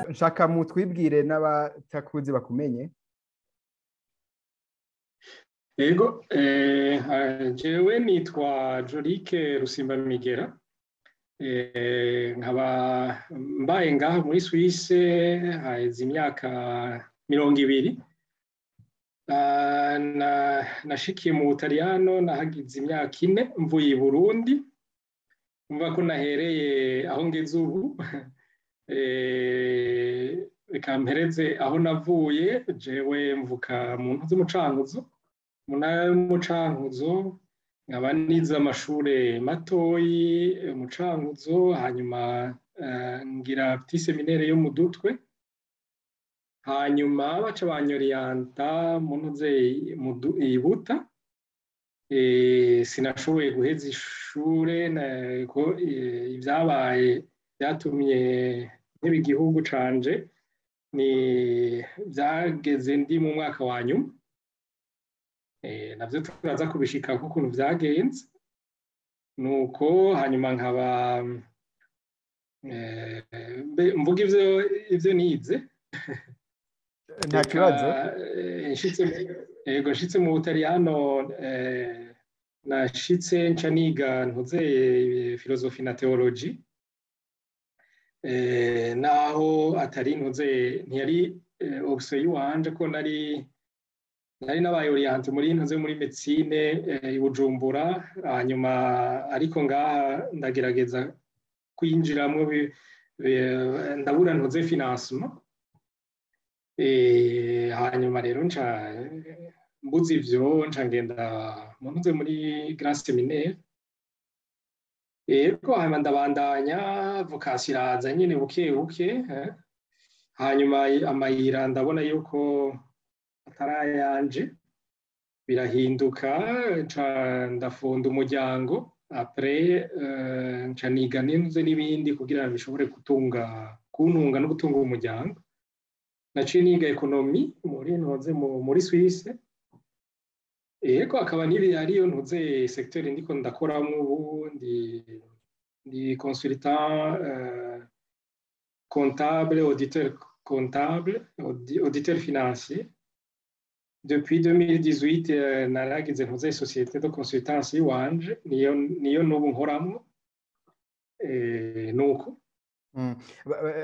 Nshaka mutwibwire n'abatakuzi bakumenye. Yego, jewe nitwa Jorike Rusimba Migera, nkaba mbaye ngaha muri Suisse haheze imyaka 20. Nashikiye mu Butaliyano nahagize imyaka 4 mvuye i Burundi, mva ko nahereye aho ngeze ubu. Reka mpereze aho navuye. Jewe mvuka mu ntuzi mucankuzo, mu ntara y'Umucankuzo, nkaba nize amashure matoyi Mucankuzo, hanyuma ngira petit séminaire yo mu Dutwe, hanyuma baca banyoriyanta mu ntuze Ibuta. Sinashoboye guheza ishure ko ibyabaye byatumye nk'ibi gihugu canje ni byageze ndi mu mwaka wa nyuma, navyo turaza kubishika ko ukuntu vyagenze. Nuko hanyuma nkaba mvuga ivyo nize. Nta kibazo. Yego, nshitse mu Butaliyano, nashitse nca niga ntuze philosophie na théologie, naho atari ntuze ntiyari option yiwanje, ko nari nabaye orienté muri ntuze muri médecine i Bujumbura, hanyuma ariko ngaha ndagerageza kwinjiramwo, ndabura ntuze financement. Hanyuma rero nca mbuze ivyo, nca ngenda mu ntuze muri Grand Séminaire. Yego, hanyuma ndabandanya vocation iraza nyene buke buke, hanyuma amayira ndabona yuko atarayanje, birahinduka, nca ndafunda umuryango. Après nca niga n'inzu n'ibindi kugira ngo bishobore gutunga kuntunga no gutunga umuryango. Naciye niga économie muri ntuze muri Suisse. Yego, akaba nibi ariyo ntuze secteur ndiko ndakoramo ubu, ndi consultant comptable, auditeur comptable, auditeur financier. Depuis 2018 naragize ntuze société de consultance iwanje, niyo n'ubu nkoramo. Nuko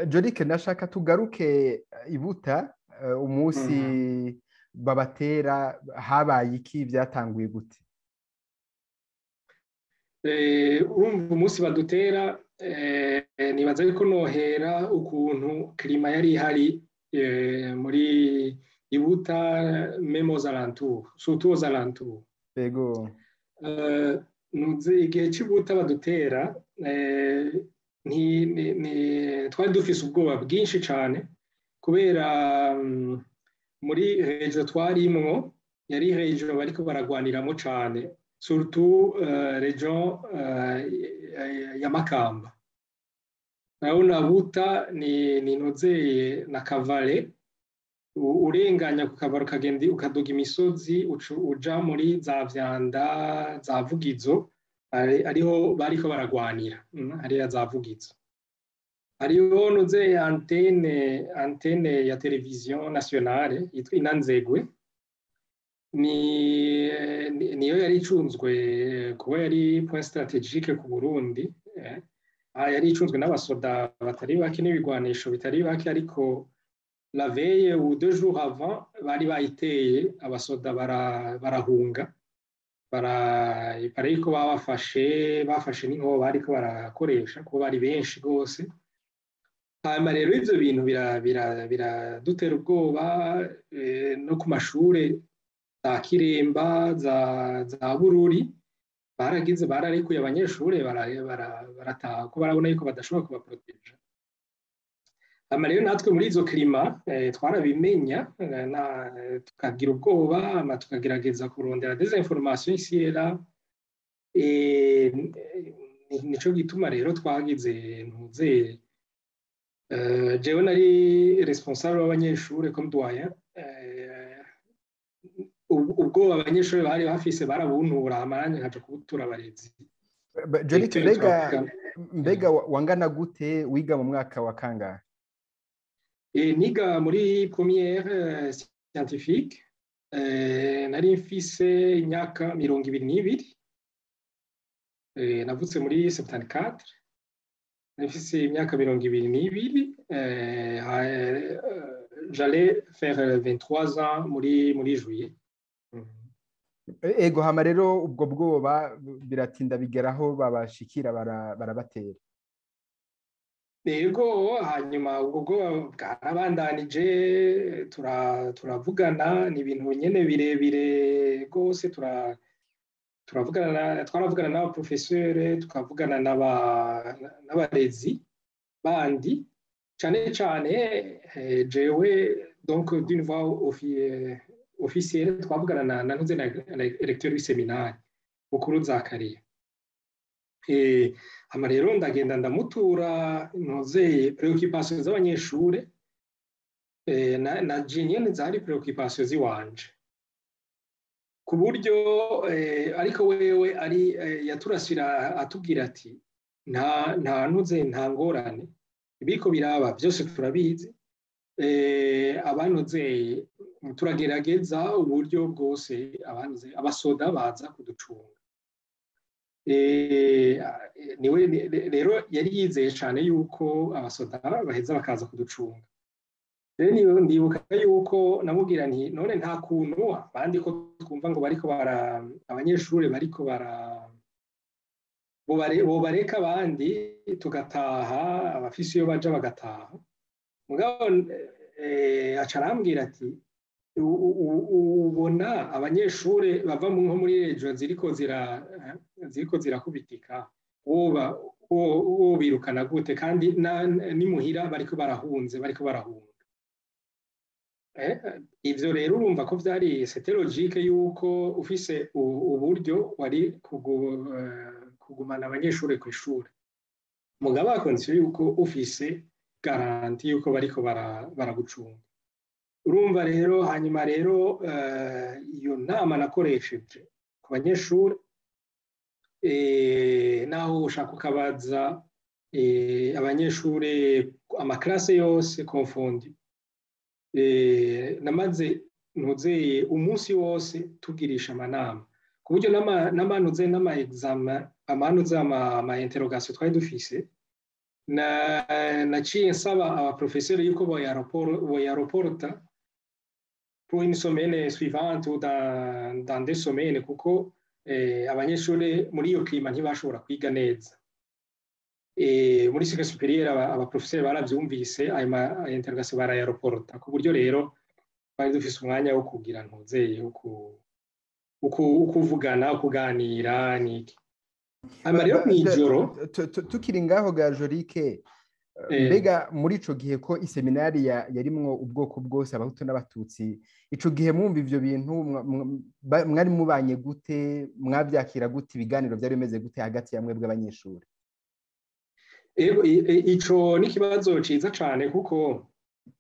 Jorike, nashaka tugaruke Ibuta umunsi babatera, habaye iki, byatanguye gute? Urumva umunsi badutera, nibaza yuko nohera ukuntu climat yari ihari muri Ibuta, même aux alentours, surtout aux alentours. Yego. Nuze igihe c'Ibuta badutera, twari dufise ubwoba bwinshi cane, kubera muri region twarimwo yari region bariko baragwaniramo cane, surtout region ya Makamba. Urabona Buta ni nozeye na Kavale, urenganya ku Kavale ukagenda ukaduga imisozi uja muri za Vyanda, za Vugizo, ariho bariko baragwanira, hariya za Vugizo. Hariho noze antenne ya television nationale yitwa Inanzegwe, niyo yari icunzwe kuba yari point stratégique ku Burundi. Yari icunzwe n'abasoda batari bake n'ibigwanisho bitari bake, ariko la veille ou 2 jours avant bari bayiteye, abasoda barahunga, bariko babafashe, bafashe n'inkoho bariko barakoresha kuko bari benshi gose. Hanyuma rero ivyo bintu biradutera ubwoba no ku mashure za Kiremba, za Bururi baragize, bararekuye abanyeshure barataha ko barabona yuko badashobora kubaproteja. Hama rero natwe muri izo climat twarabimenya, tukagira ubwoba, hama tukagerageza kurondera des informations ici et là. Nico gituma rero twagize ntuze, jewe nari responsable w'abanyeshure comme doyen. Ubwoba abanyeshure bari bafise barabuntura, hama nanje nkaja kubutura abarezi. Jolike, mbega wangana gute? Wiga mu mwaka wa kangahe? Niga muri première scientifique, nari mfise imyaka 22. Navutse muri 74, nari mfise imyaka 22, j'allais faire 23 ans muri juillet. Ego, hama rero ubwo bwoba biratinda bigeraho babashikira barabatera. Yego, hanyuma ubwo bwoba bwarabandanije, turavugana, ni ibintu nyene birebire rwose, turavugana, twaravugana n'abaprofesere, tukavugana n'abarezi bandi, cane cane jewe donc d'une voix officielle twavugana na ntuze na recteur w'iseminari Bukuru Zakariya. Hama rero ndagenda ndamutura ntuzeye préoccupation z'abanyeshure, na je nyene zari préoccupation ziwanje, ku buryo ariko wewe ari yaturasira atubwira ati: Nta ntuze, nta ngorane, ibiriko biraba byose turabizi, abantuze turagerageza uburyo bwose, abantuze abasoda baza kuducunga." Niwe rero yari yizeye cyane yuko abasoda baheza bakaza kuducunga. Rero ndibuka yuko namubwira nti: "None nta kuntu abandi ko twumva ngo bariko bara abanyeshuri bariko bara bobareka abandi tugataha, abafise iyo baja bagataha?" Mugabo aca arambwira ati: "Ubona abanyeshuri bava nko muri région ziriko zirakubitika, woba wobirukana gute kandi nimuhira bariko barahunze, bariko barahunga?" Ivyo rero urumva ko vyari, c'était logique yuko ufise uburyo wari kugumana abanyeshuri kw'ishure, mugabo à condition yuko ufise garantie yuko bariko baragucunga. Urumva rero, hanyuma rero iyo nama nakoresheje ku banyeshuri, naho ushaka ukabaza abanyeshuri ama classes yose confondues, namaze ntuzeye umunsi wose tugirisha amanama, ku buryo n'amanuze n'ama examen, amanuze ama interrogation twari dufise, naciye nsaba abaprofeseri yuko boyareporta pour une semaine suivante ou dans 2 semaines, kuko abanyeshuri muri iyo climat ntibashobora kwiga neza. Muri cycle supérieur abaprofeseri baravyumvise, ayo ma interrogation barayareporta, ku buryo rero twari dufise umwanya wo kugira ntuzeye wo kuvugana, kuganira niki. Hanyuma rero mw'ijoro Tukiri ngaho ga Jorike, mbega muri ico gihe ko iseminari yarimwo ubwoko bwose, abahutu n'abatutsi, ico gihe mwumva ivyo bintu mwari mubanye gute? Mwavyakira gute? Ibiganiro vyari bimeze gute hagati ya mwebwe abanyeshuri? Ico ni ikibazo ciza cane, kuko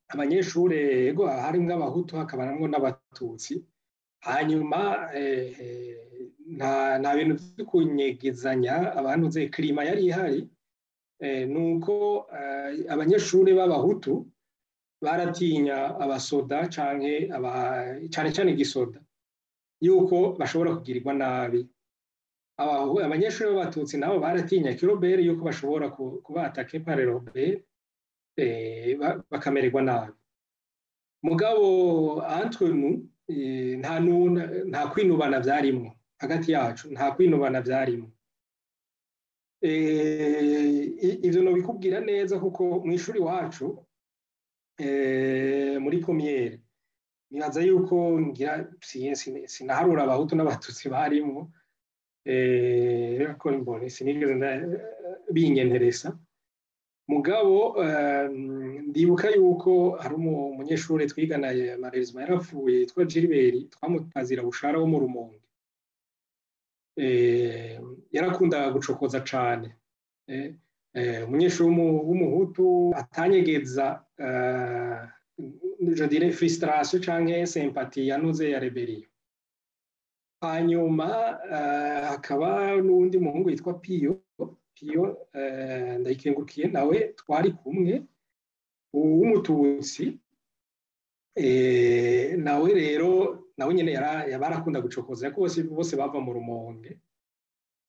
abanyeshure, ego, harimwo abahutu hakabaramwo n'abatutsi. Hanyuma nta bintu vyo kunyegezanya abantu ze, climat yari ihari nuko abanyeshure b'abahutu baratinya abasoda canke cane cane igisoda, yuko bashobora kugirirwa nabi. Abanyeshuri b'abatutsi nabo baratinya kirobere, yuko bashobora kuba attaqués par rebelles, bakamererwa nabi. Mugabo entre nous nta kwinubana vyarimwo hagati yacu, nta kwinubana vyarimwo. Ivyo nobikubwira neza kuko mu ishuri wacu, muri première, nibaza yuko ngira sinaharura abahutu n'abatutsi barimwo, ko mbone sinigeze binyenteresa. Mugabo ndibuka yuko hari umunyeshuri twigana, malheureusement yarapfuye, yitwa Gilbert, twamutazira Bushara, wo mu Rumonge. Yarakundaga gucokoza cane, umunyeshuri w'umuhutu atanyegeza, je dirais, frustration canke sympathie yanuze ya rébellion. Hanyuma hakaba n'uwundi muhungu yitwa Piyo, Piyo Ndayikengurukiye, nawe twari kumwe, w'umututsi. Nawe rero nawe nyene barakunda gucokoza, ariko bose bava mu Rumonge.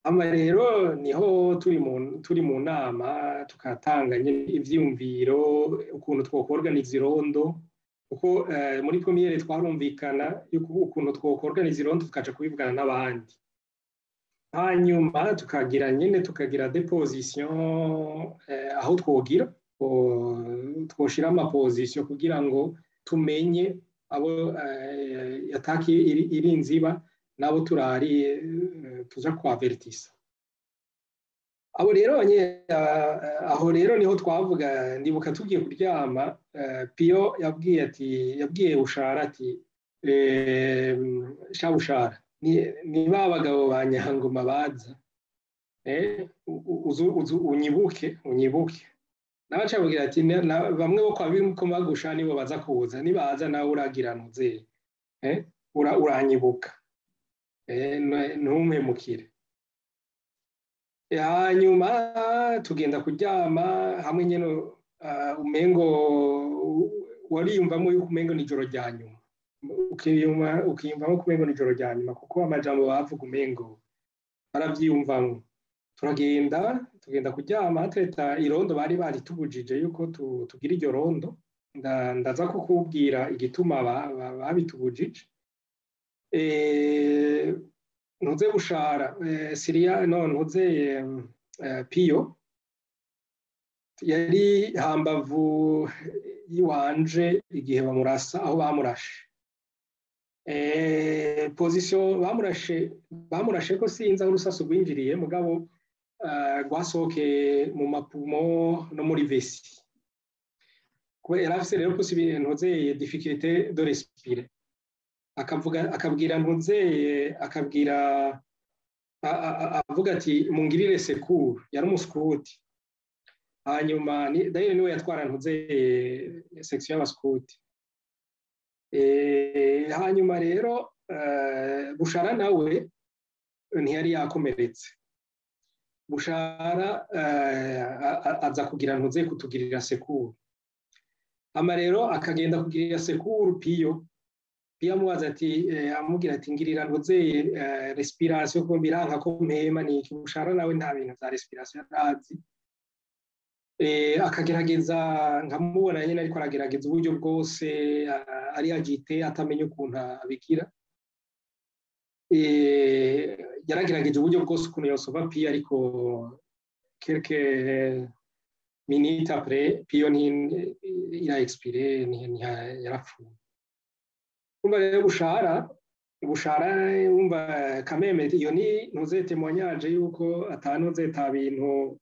Ama rero niho turi mu nama, tukatanga ivyiyumviro ukuntu twokorganiza irondo, kuko muri première twarumvikana yuko ukuntu twokorganiza irondo, tukaja kubivugana n'abandi. Hanyuma tukagira nyene, tukagira des positions, aho twogira twoshira ama positions kugira ngo tumenye abo attaque iri nziba nabo turari tuja kwavertisa abo. Rero aho rero niho twavuga. Ndibuka tugiye kuryama, Piyo yabwiye ati, yabwiye Bushara ati: "Sha Bushara, ni ba bagabo ba Nyangoma baza, unyibuke, unyibuke." Nawe acabwira ati: "Bamwe bo kwa Bikomagusha nibo baza kuza, nibaza nawe uragira ntuze uranyibuka, ntumpemukire." Hanyuma tugenda kuryama hamwe nyene, umengo wariyumvamo yuko umengo nijoro rya nyuma, ukiyumvamo ko umengo nijoro rya nyuma, kuko amajambo bavuga umengo baravyiyumvamwo. Turagenda, tugenda kuryama tureta. Irondo bari baritubujije yuko tugira iryo rondo. Ndaza kukubwira igituma babitubujije. Ntuze Bushara, Siriya, no ntuze Piyo yari hambavu yiwanje igihe bamurasa. Aho bamurashe, position bamurashe ko sinzi aho urusasu rwinjiriye, mugabo rwasohokeye mu ma poumons no muri vessie. Kubera yari afise rero ntuze difficulté de respirer, akavuga, akabwira ntuzeye, akabwira avuga ati: "Mungirire secours." Yari umuskuti. Hanyuma d'ailleurs niwe yatwara ntuzeye section y'abaskuti. Hanyuma rero Bushara nawe ntiyari yakomeretse. Bushara aza kugira ntuze kutugirira secours. Ama rero akagenda kugirira secours Piyo. Piyo amubaza ati, amubwira ati: "Ngirira ntuzeye respiration ko biranka ko mpema." Niki Bushara nawe nta bintu vya respiration yarazi. Akagerageza, nkamubona nyine ariko aragerageza uburyo bwose, ari agité, atamenya ukuntu abigira. Yaragerageje uburyo bwose ukuntu yosova Piyo, ariko quelques minutes après Piyo il a expiré, yarapfuye. Umva rero Bushara, umva kameme iyo ni ntuze témoignage yuko atanuze ta bintu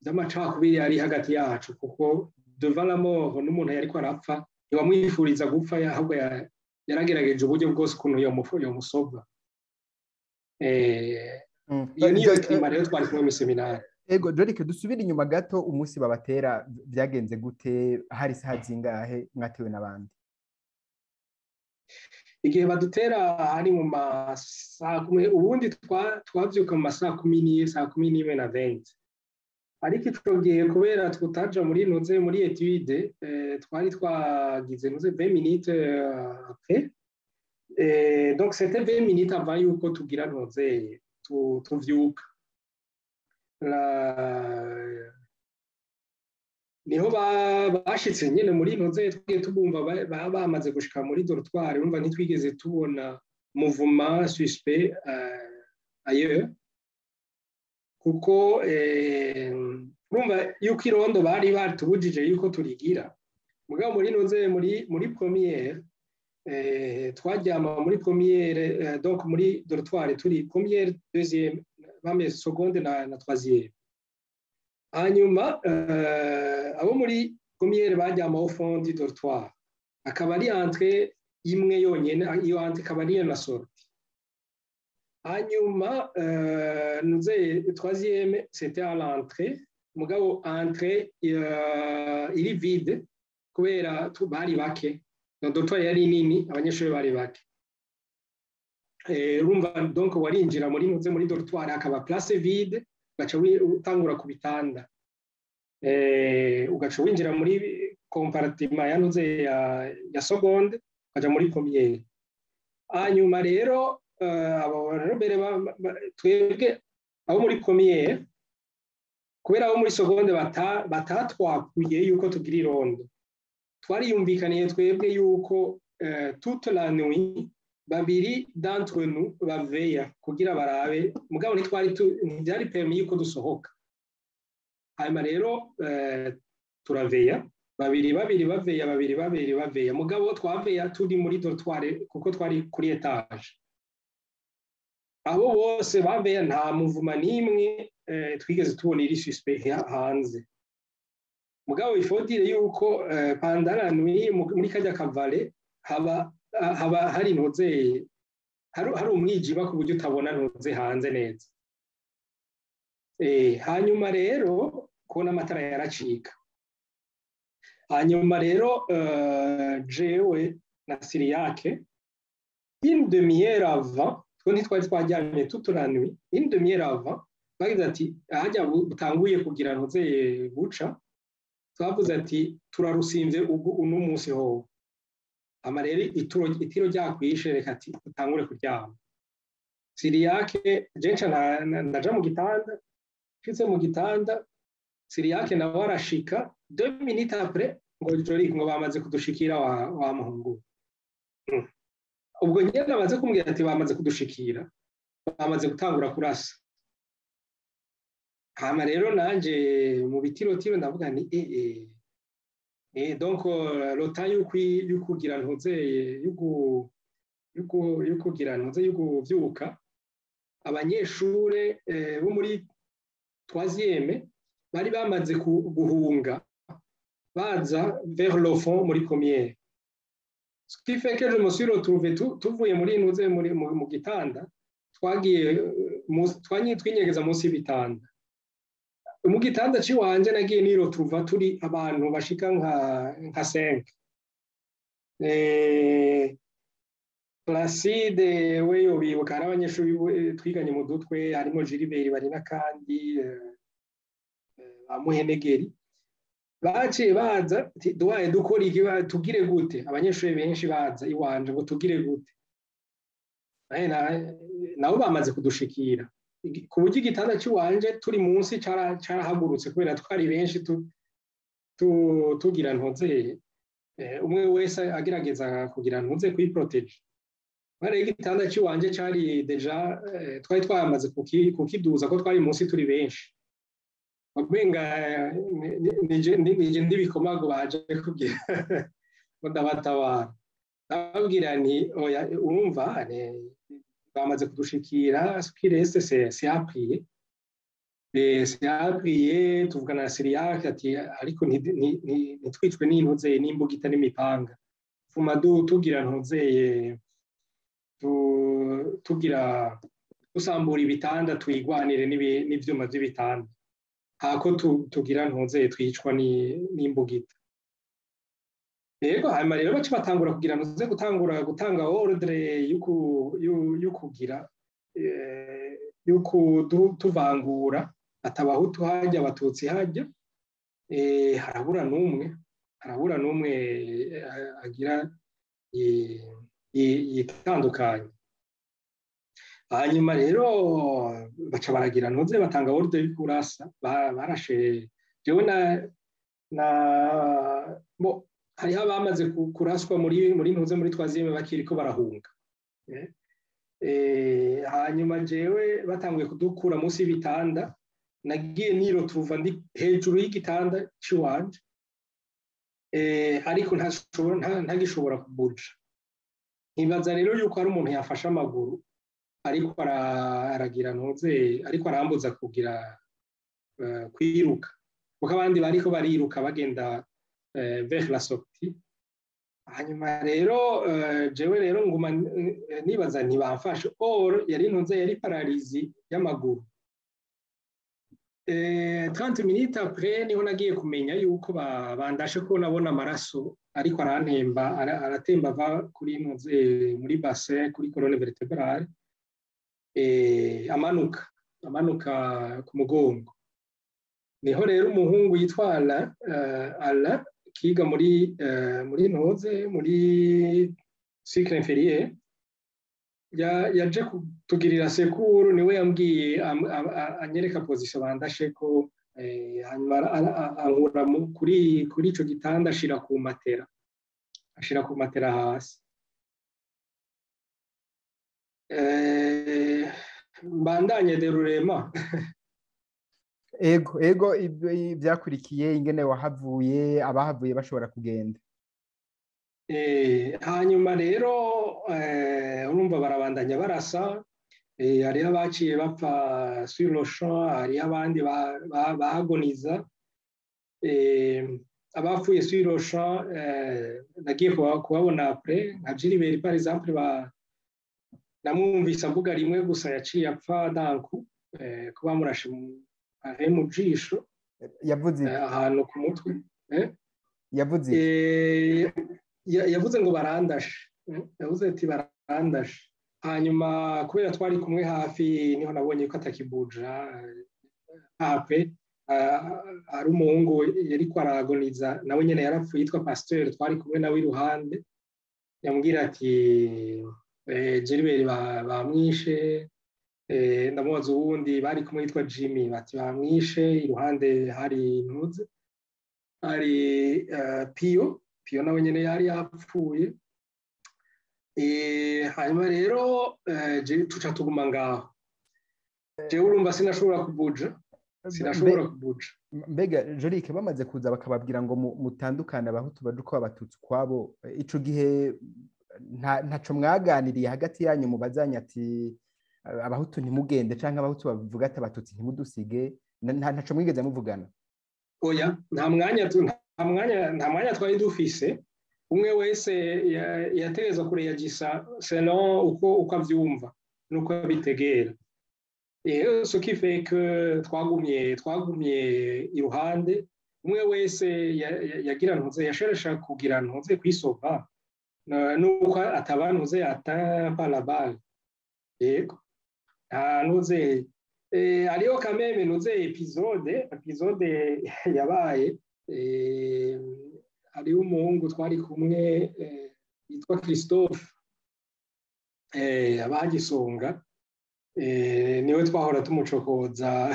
by'amacakubiri yari hagati yacu, kuko devant la mort n'umuntu yariko arapfa ntiwamwifuriza gupfa, ahubwo yaragerageje uburyo bwose ukuntu yomusova. Iyo niyo climat rero twari kumwe mu seminari. Ego Jorike, dusubire inyuma gato. Umunsi babatera byagenze gute? Hari isaha zingahe? Mwatewe n'abandi? Igihe badutera hari mu masaa 10. Ubundi twavyuka mu masaa 10, saa 11 na 20, ariko ico gihe kubera tutaja muri ntuze muri étude, twari twagize ntuze 20 minutes après, donc c'était 20 minutes avant yuko tugira ntuze tuvyuka. Niho bashitse nyene muri ntuze, twagiye tubumva bamaze gushika muri dortoir. Urumva ntitwigeze tubona mouvement suspect ailleurs. Kuko urumva yuko irondo bari batubujije yuko turigira, mugabo muri noze muri première twaryama muri première, donc muri dortoir turi première, deuxième, bame seconde na troisième. Hanyuma abo muri première baryama au fond du dortoir, akaba ari entrée imwe yonyene, iyo entrée ikaba ariyo na sortie. Hanyuma nuze troisième, c'était à l'entrée, mugabo entrée iri vide kubera bari bake. Dortoir yari nini, abanyeshuri bari bake. Urumva donc warinjira muri nuze muri dortoir, hakaba place vide, ugaca utangura ku bitanda, ugaca winjira muri compartiment ya nuze ya seconde, ukaja muri première. Hanyuma rero abo rebelles, twebwe abo muri première, kubera abo muri seconde batatwakuye yuko tugira irondo, twariyumvikaniye twebwe yuko toute la nuit babiri d'entre nous baveya kugira barabe, mugabo ntitwari ntibyari permis yuko dusohoka. Hanyuma rero turaveya babiri babiri, baveya babiri babiri, baveya, mugabo twaveya turi muri dortoir kuko twari kuri étage. Abo bose baveya, nta mouvement n'imwe twigeze tubona iri suspect hanze. Mugabo il faut dire yuko pendant la nuit muri kajya kavale haba hari ntuze hari umwijima ku buryo utabona ntuze hanze neza. Hanyuma rero kubona amatara yaracika. Hanyuma rero jewe na Siriyake, une demi-heure avant, two ntitwari twaryamye toute la nuit, une demi-heure avant bagize ati hajya butanguye kugira ntuze guca, twavuze ati turarusimvye ubu uno munsi hoho. Ama rero itiro ryakwishe, reka ati utangure kuryama. Siriyake jenca ndaja mu gitanda, nshitse mu gitanda Siriyake nawe arashika 2 minutes après, ngo Jori, ngo bamaze kudushikira wa muhungu. Ubwo nyene amaze kumbwira ati bamaze kudushikira, bamaze gutangura kurasa. Hama rero nanje mu bitirotiro ndavuga ni donc le temps yukugira ntuzeye yukugira ntuze yukuvyuka, abanyeshure bo muri troisième bari bamaze guhunga baza vers le fond muri première, ce qui fait que je me suis retrouvé tuvuye muri ntuze muri mu gitanda, twagiye twinyegeza munsi y'ibitanda. Mu gitanda ciwanje nagiye niretrouva turi abantu bashika nka 5. Placide we yobibuka, hari abanyeshuri twiganye mu dutwe, harimo Gilbert bari n'akandi ba Muhenegeri baciye baza, duhaye dukora iki, tugire gute? Abanyeshuri benshi baza iwanje ngo tugire gute, nabo bamaze kudushikira ku buryo igitanda cy'iwanje turi munsi carahagurutse kubera twari benshi, tugira ntuzeye umwe wese agerageza kugira ntuze kuyiprotéger. Rero igitanda cy'iwanje cari déjà twari twamaze kukiduza ko twari munsi turi benshi, wabenga nije ndibikomago baje kugira ngo ndabatabara. Ndababwira nti oya, urumva bamaze kudushikira, ce qui reste c'est à prier, c'est à prier. Tuvugana na Siriake ati ariko ntitwicwe n'intuze n'imbugita n'imipanga, fuma tugira ntuzeye tugira dusambura ibitanda, twigwanire n'ivyuma vy'ibitanda hako tugira ntuze twicwa n'imbugita. Yego, hanyuma rero baca batangura kugira ntuze gutangura gutanga ordre yukugira yukutuvangura, atabahutu hajya, abatutsi hajya. Harabura n'umwe agira yitandukanye. Hanyuma rero baca baragira ntuze batanga ordre y'ukurasa. Barashe jewe na bo, hariho abamaze kuraswa muri ntuze muri troisième bakiriko barahunga. Hanyuma jewe batanguye kudukura munsi y'ibitanda. Nagiye nirotuva ndi hejuru y'igitanda c'iwanje, ariko ntagishobora kubuja. Nkibaza rero yuko hari umuntu yafashe amaguru ariko aragira ntuze, ariko arambuza kugira kwiruka, kuko abandi bariko bariruka bagenda vers la sortie. Hanyuma rero jewe rero nguma nibaza ntibamfashe, or yari ntuze, yari paralysie y'amaguru. 30 minutes après niho nagiye kumenya yuko bandashe, ko nabona amaraso ariko arantemba, aratemba ava kuri ntuze, muri bassin, kuri colonne vertébrale, amanuka ku mugongo. Niho rero umuhungu yitwa Alain, Alain kiga muri ntuze, muri cycle inférieur, yaje kutugirira secours. Niwe yambwiye, anyereka position bandashe ko, hanyuma ankura kuri ico gitanda, ashira ku matera hasi. Mbandanye déroulement. Ego, ibyakurikiye, ingene wahavuye, abahavuye bashobora kugenda. Hanyuma rero urumva barabandanya barasa. Hariho abaciye bapfa sur le champ, hariho abandi bahagoniza. Abapfuye sur le champ nagiye kubabona après, nka Gilbert par exemple, namwumvise avuga rimwe gusa, yaciye apfa danku, ko bamurashe mu jisho. Yavuze? Ahantu ku mutwe. Yavuze? Yavuze ngo barandashe, yavuze ati barandashe. Hanyuma kubera twari kumwe hafi, niho nabonye ko atakibuja hape. Hari umuhungu yari kwaragoniza, nawe nyene yarapfuye, yitwa Pasteur, twari kumwe nawe iruhande. Yambwira ati Gilbert bamwishe. Ndamubaza uwundi bari kumwe yitwa Jimmy, bati bamwishe. Iruhande hari ntuze, hari Pio. Pio nawe nyene yari yapfuye. Hanyuma rero tuca tuguma ngaho. Jewe urumva sinashobora kubuja, sinashobora kubuja. Mbega Jorike, bamaze kuza bakababwira ngo mutandukane, abahutu baje uko, abatutsi ukwabo, ico gihe ntaco mwaganiriye hagati yanyu mubazanye ati abahutu ntimugende, canke abahutu bavuga ati abatutsi ntimudusige? Ntaco mwigeze muvugana? Oya, nta mwanya twari dufise. Umwe wese yategerezwa kureyagisa selon uko avyumva nuko abitegera. Ce qui fait que twagumye iruhande, umwe wese yagira ntuze, yasheresha kugira ntuze kwisova nuko ataba ntuze atteint par la balle. Yego, nta ntuze. Hariho quand même ntuze épisode yabaye. Hariho umuhungu twari kumwe yitwa Christophe, abagisonga, niwe twahora tumucokoza.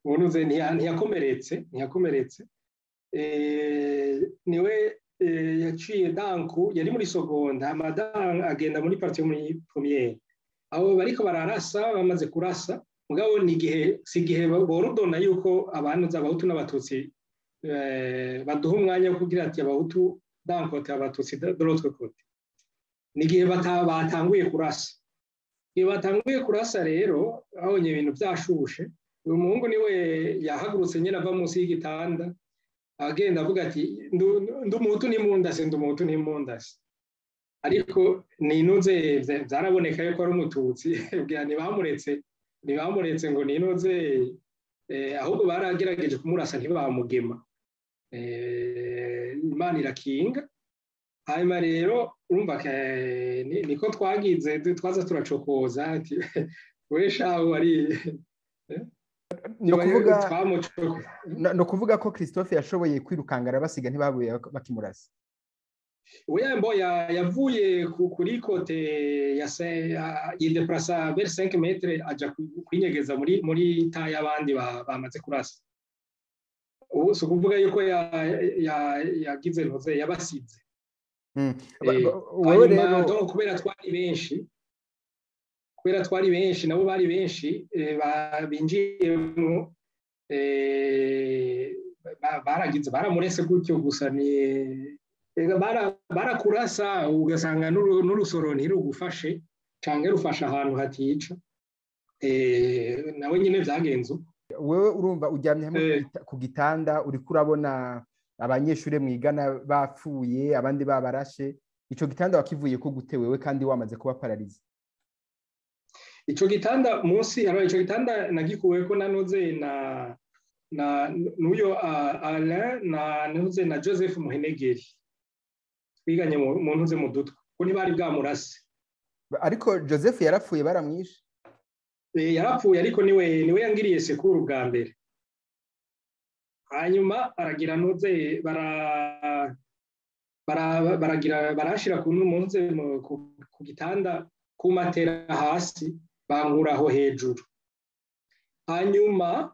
Ubunuze ntiyakomeretse. Niwe yaciye danku, yari muri seconde, hama agenda muri partie muri première. Abo bariko bararasa, bamaze kurasa, mugabo ni igihe si igihe borudona yuko abantu z'abahutu n'abatutsi baduha umwanya wo kugira ati abahutu d'un côté, abatutsi de l'autre côté. Ni igihe batanguye kurasa. Igihe batanguye kurasa rero, babonye ibintu byashushe, uyu muhungu niwe yahagurutse nyine, ava munsi y'igitanda, agenda avuga ati ndi umuhutu ntimundase, ndi umuhutu ntimundase. Ariko ninuze byaraboneka yuko ari umututsi. Ntibamuretse ngo ninuze, ahubwo baragerageje kumurasa ntibamugema. Imana irakinga. Hanyuma rero urumva niko twagize, twaza turacokoza ati we shaho ari. No kuvuga ko Christophe yashoboye kwirukanga arabasiga, ntibabuye bakimurasa? Mbo yavuye kuri côté ya yideplasa vers 5 mètres, aja kwinyegeza muri ta y'abandi bamaze kurasa. Ubu si ukuvuga yuko yagize ntuze, yabasize. Wewe rero Kubera twari benshi, nabo bari benshi, binjiyemo. Baragize baramurese gutyo gusa, ni barakurasa ugasanga n'urusoro ntirugufashe canke rufasha ahantu hatica. Nawe nyine vyagenze. Wewe urumva uryamye hamwe ku gitanda, uriko urabona abanyeshuri mwigana bapfuye, abandi babarashe. Ico gitanda wakivuye ko gute wewe kandi wamaze kuba paralysé? Ico gitanda munsi, alors ico gitanda nagikuweko nanoze na n'uyo Alain na nuze na Joseph Muhenegeri twiganye mu ntuze mu Dutwe, ko ntibari bwamurase. Ariko Joseph yarapfuye, baramwishe. Yarapfuye, ariko niwe yangiriye secours bwa mbere. Hanyuma aragira nuze baragira barashira ku munze ku gitanda, ku matera hasi, bankuraho hejuru. Hanyuma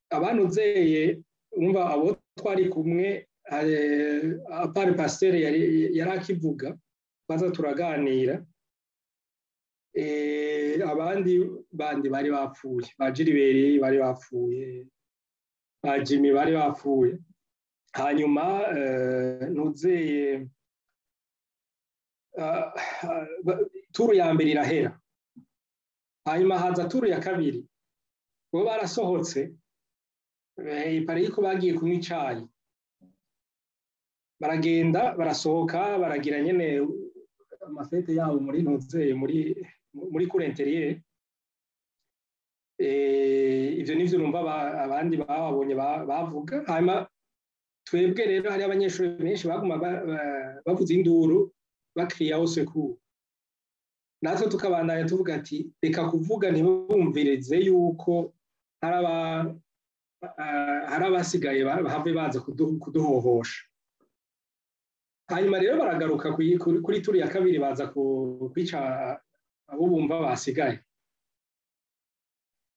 abanuzeye umva abo twari kumwe, à part pasteur yari akivuga, baza turaganira. Abandi bandi bari bapfuye, ba Gilbert bari bapfuye, ba Jimmy bari bapfuye. Hanyuma ntuzeye tour ya mbere irahera, hanyuma haza tour ya kabiri. Bo barasohotse pare yuko bagiye kunywa icayi, baragenda barasohoka, baragira nyene ama fêtes yabo muri ntuzeye muri cour intérieure. Ivyo nivyo numva abandi bababonye bavuga. Hanyuma twebwe rero hari abanyeshuri benshi baguma bavuza induru, bakriya au secours, natwe tukabandanya tuvuga ati reka kuvuga, ntibumvirize yuko hari abasigaye, bahave baza kuduhohosha. Hanyuma rero baragaruka kuri tour ya kabiri, baza kwica abo bumva basigaye.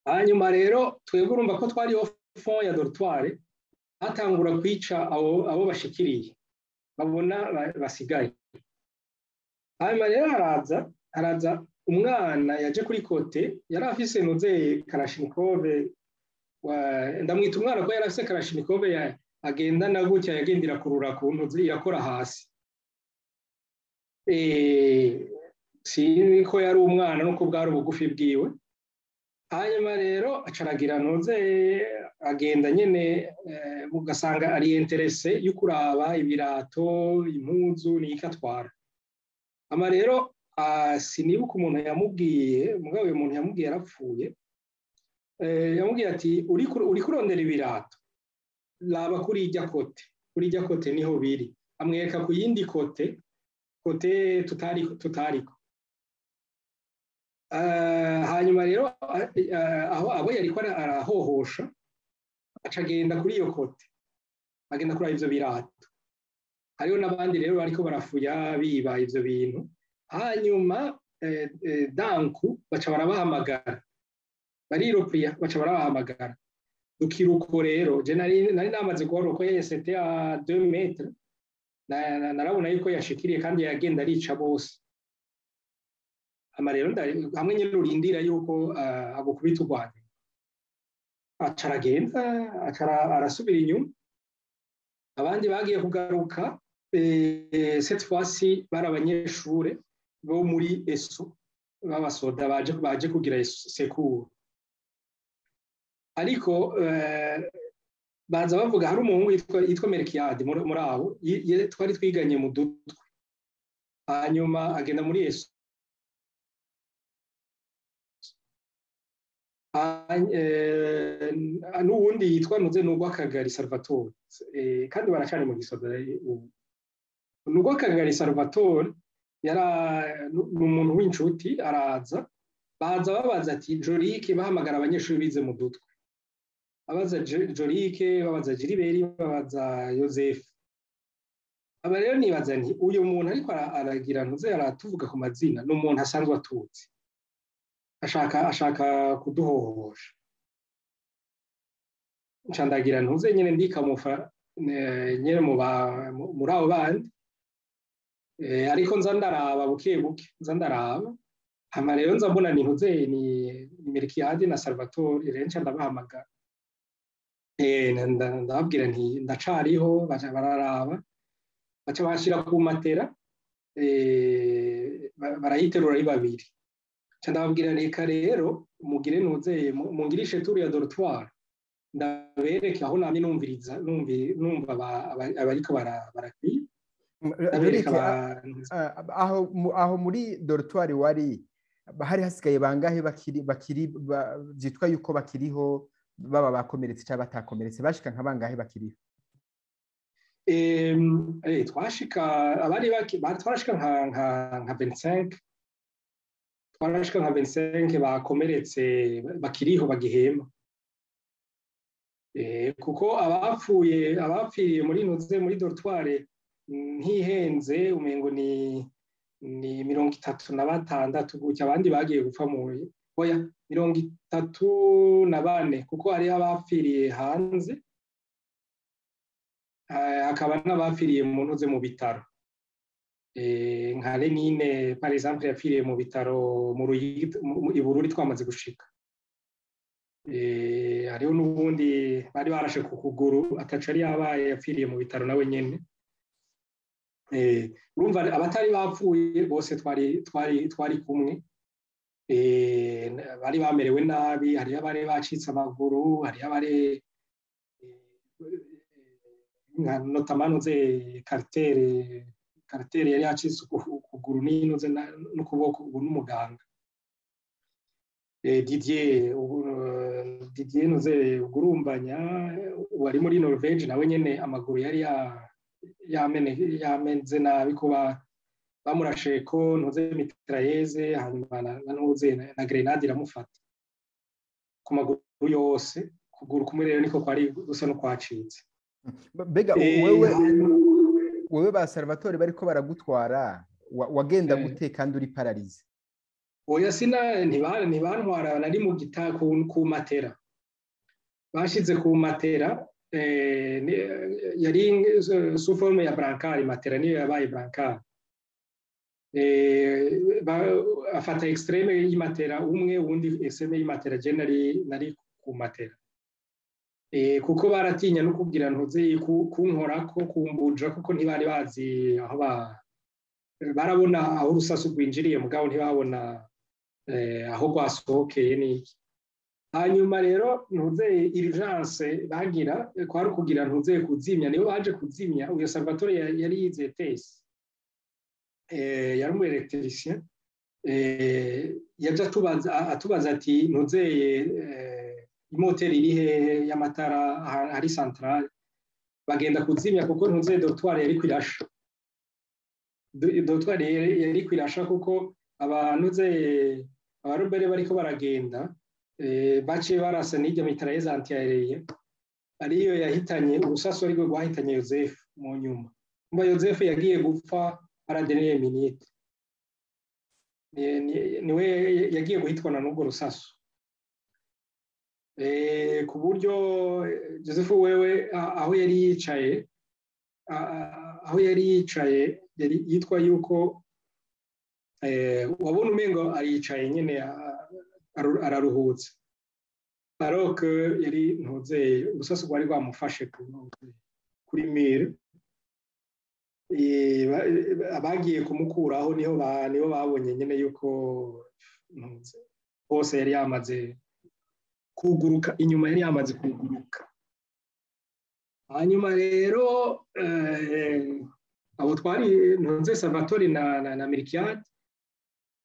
Hanyuma rero twebwe urumva ko twari au fond ya dortoir, batangura kwica abo bashikiriye babona basigaye. Hanyuma rero haraza umwana yaje kuri côté, yari afise nuzeye kalachnikov. Ndamwita umwana ko yari afise kalachnikov agendana gutya, yagendera kurura ku ntuzi irakora hasi. Sinzi ko yari umwana nuko bwari ubugufi bwiwe. Hanyuma rero acaragira ntuze agenda nyene, ugasanga ari intéressé yo kuraba ibirato, impuzu n'iki atwara. Ama rero sinibuka umuntu yamubwiye, mugabo uyu muntu yamubwiye yarapfuye. Yamubwiye ati uri kurondera ibirato, raba kuri irya côté, kuri irya côté niho biri. Amwereka ku yindi côté, côté tutariko. Hanyuma rero aho abo yariko arahohosha, aca agenda kuri iyo côté, agenda kuri ivyo birato. Hariho n'abandi rero bariko barafuya biba ivyo bintu. Hanyuma danku baca barabahamagara, bariropriya, baca barabahamagara dukiruko. Rero je nari namaze guhora ko c'était à 2 mètres, narabona yuko yashikiriye kandi yagenda arica bose. Ama rero hamwe nyine urindira yuko agukubita urwanya, aca aragenda, aca arasubira inyuma. Abandi bagiye kugaruka, cette fois-ci bari abanyeshure bo muri ESO b'abasoda baje kugira secours. Ariko baza bavuga hari umuhungu yitwa Melchiade muri abo twari twiganye mu Dutwe, hanyuma agenda muri ESO. N'uwundi yitwa Nuze Nugwakagari Salvatore, kandi baracari mu gisoda ubu. Nugwakagari Salvatore yara ni umuntu w'inshuti, araza, baza babaza ati Jorike, bahamagara abanyeshuri bize mu Dutwe, abaza Jorike, babaza Gilbert, babaza Joseph. Aba rero nibaza nti uyu muntu ariko aragira ntuze aratuvuga ku mazina, ni umuntu asanzwe atutsi, ashaka kuduhohosha. Ncandagira ntuze nyene ndikamufa nyene muri abo bandi, ariko nza ndaraba buke buke, nza ndaraba. Hama rero nza mbona ni ntuze ni Melchiade na Salvatore. Rero nca ndabahamagara. Ndababwira nti ndacariho, baca bararaba, baca bashyira ku matera, barayiterura ari babiri. Ndababwira reka rero mugire nuzeye mungirishe tour ya dortoir, ndabereke aho namye numviriza numva abariko barakwiye. Aho muri dortoir wari hari hasigaye bangahe bakiri byitwa yuko bakiriho, baba bakomeretse cyangwa batakomeretse, bashika nka bangahe bakiriho? Twashika abari twarashika nka 25, twarashika nka 25 bakomeretse bakiriho bagihema. Kuko abapfuye abapfiriye muri ntuze muri dortoir ntihenze umengo ni 36 gutya, abandi bagiye gupfa mu oya 34, kuko hari abapfiriye hanze hakaba n'abapfiriye mu ntuze mu bitaro. Nka Lenine par exemple yapfiriye mu bitaro mu Ibururi twamaze gushika. Hariho n'ubundi bari barashe ku kuguru ataca ari yabaye yapfiriye mu bitaro nawe nyene. Urumva abatari bapfuye bose twari kumwe, bari bamerewe nabi, hariho abari bacitse amaguru, hariho abari nka notamment nze Carter yari yacitse ukuguru n'inoze n'ukuboko, ubu n'umuganga. Didier nuze ugurumbanya wari muri Norvege nawe nyene amaguru yari yamenze nabi kuba bamurashe ko ntuze mitrailleze, hanyuma na ntuze na grenade iramufata ku maguru yose, kuguru kumwe rero niko kwari gusa no kwacitse. Bega wewe ba Salvatore bariko baragutwara wagenda gute kandi uri paralysé? Oya sina ntibantwara, nari mu gita ku matera, bashize ku matera, yari sous forme ya brancard, matera niyo yabaye brancard. Afata extreme y'imatera umwe, uwundi extreme y'imatera, je nari ku matera. Kuko baratinya no kugira ntuze kunkorako kumbuja, kuko ntibari bazi aho barabona aho urusasu rwinjiriye mugabo ntibabona aho rwasohokeye niki. Hanyuma rero ntuze urgence bagira kwari kugira ntuze kuzimya, nibo baje kuzimya. Uyo Salvatore yari yize test, yari umu électricien, yaje atubaza ati ntuzeye imoteri iri hehe y'amatara hari centrale, bagenda kuzimya kuko ntuze dortoir yari kwirasha, dortoir yari kwirasha kuko abantuze abarobere bariko baragenda baciye barasa n'iryo mitrailleuses antiaérienne ariyo yahitanye urusasu ariko rwahitanye Joseph mu nyuma. Mba Joseph yagiye gupfa à la dernière minute, niwe yagiye guhitwana n'ubwo rusasu. Ku buryo Joseph wewe aho yari yicaye, yari yitwa yuko wabona umengo ariyicaye nyene araruhutse, alors que yari ntuze urusasu rwari rwamufashe kuri mire. Abagiye kumukuraho niho babonye nyene yuko hose yari yamaze kuguruka, inyuma yari yamaze kuguruka. Hanyuma rero abo twari ntuze Salvatore na Melchiade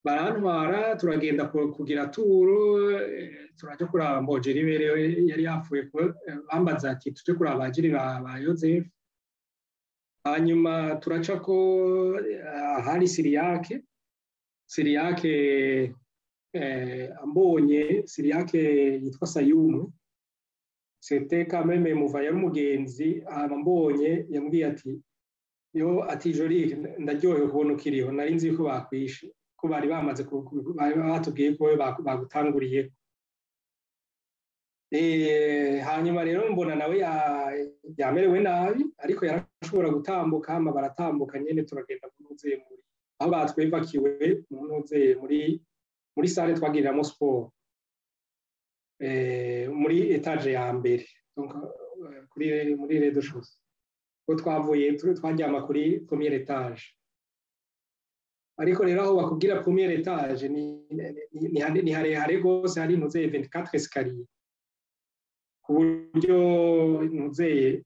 barantwara, turagenda kugira turu, turaje kuraba Mbojeri berewe yari yapfuye, bambaza ati tuje kuraba abajiri ba Joseph. Hanyuma turaca ko ahari Siriyake ambonye Siriyake yitwa Sayumu, c'était quand même muva yari umugenzi, ambonye yambwiye ati yo ati Joli ndaryohewe kubona ukiriho, nari nzi ko bakwishe, ko bari bamaze batubwiye ko bagutanguriye. Hanyuma rero mbona nawe yamerewe nabi, ariko yarashobora gutambuka, hama baratambuka nyene turagenda muri aho batwevakiwe mu muri salle twagiriramo sport, muri étage ya mbere. Donc kuri muri rez-de-chaussée ko twavuye twaryama kuri premier étage. Ariko rero aho bakubwira premier étage ni harehare rwose, hari ntuzeye 24 escalier, ku buryo ntuzeye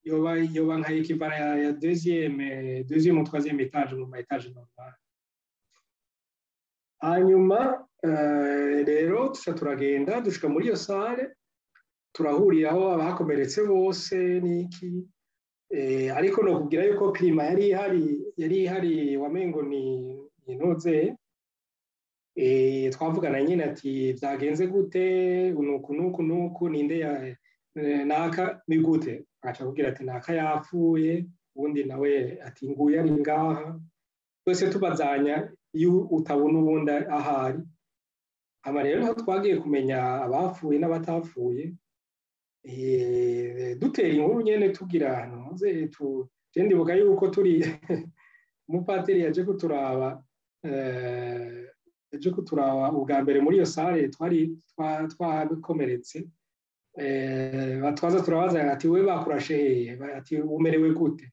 yoba nka équivalent ya deuxième ou troisième étage mu ma étage normal. Hanyuma rero tuca turagenda, dushika muri iyo salle, turahuriraho abakomeretse bose n'iki. Ariko no kubwira yuko climat yari ihari wamengo ni intuze. Twavugana nyine ati: "Byagenze gute? Nuku nuku nuku, ninde ya naka ni gute?" Agaca kubwira ati: "Naka yapfuye." Ubundi nawe ati: "Nguyu ari ngaha." Twese tubazanya iyo utabona ubundi ahari. Aba rero niho twagiye kumenya abapfuye n'abatapfuye, dutera inkuru nyene, tugira ntuze tu. Ndibuka yuko turi umupatiri yaje kuturaba ubwa mbere muri iyo salle twari twakomeretse. Batwaza turabaza ati: "We bakurashe hehe?" Ati: "Umerewe gute?"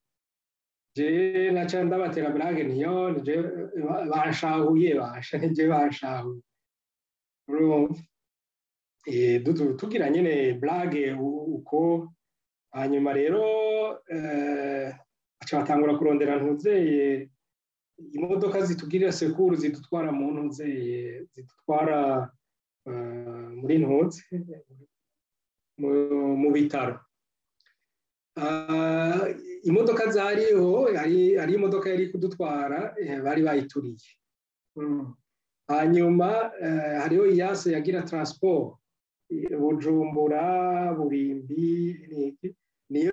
Je naca ndabatera blague: "Ntiyo nije banshahuye, basha nije banshahuye." Urumva, tugira nyene blague uko. Hanyuma rero baca batangura kurondera ntuzeye imodoka zitugirira secours, zidutwara mu ntuzeye, zidutwara muri ntuze mu bitaro. Imodoka zariho, hari imodoka yari kudutwara, bari bayituriye. Hanyuma hariho iyase yagira transport Bujumbura Burimbi niyo.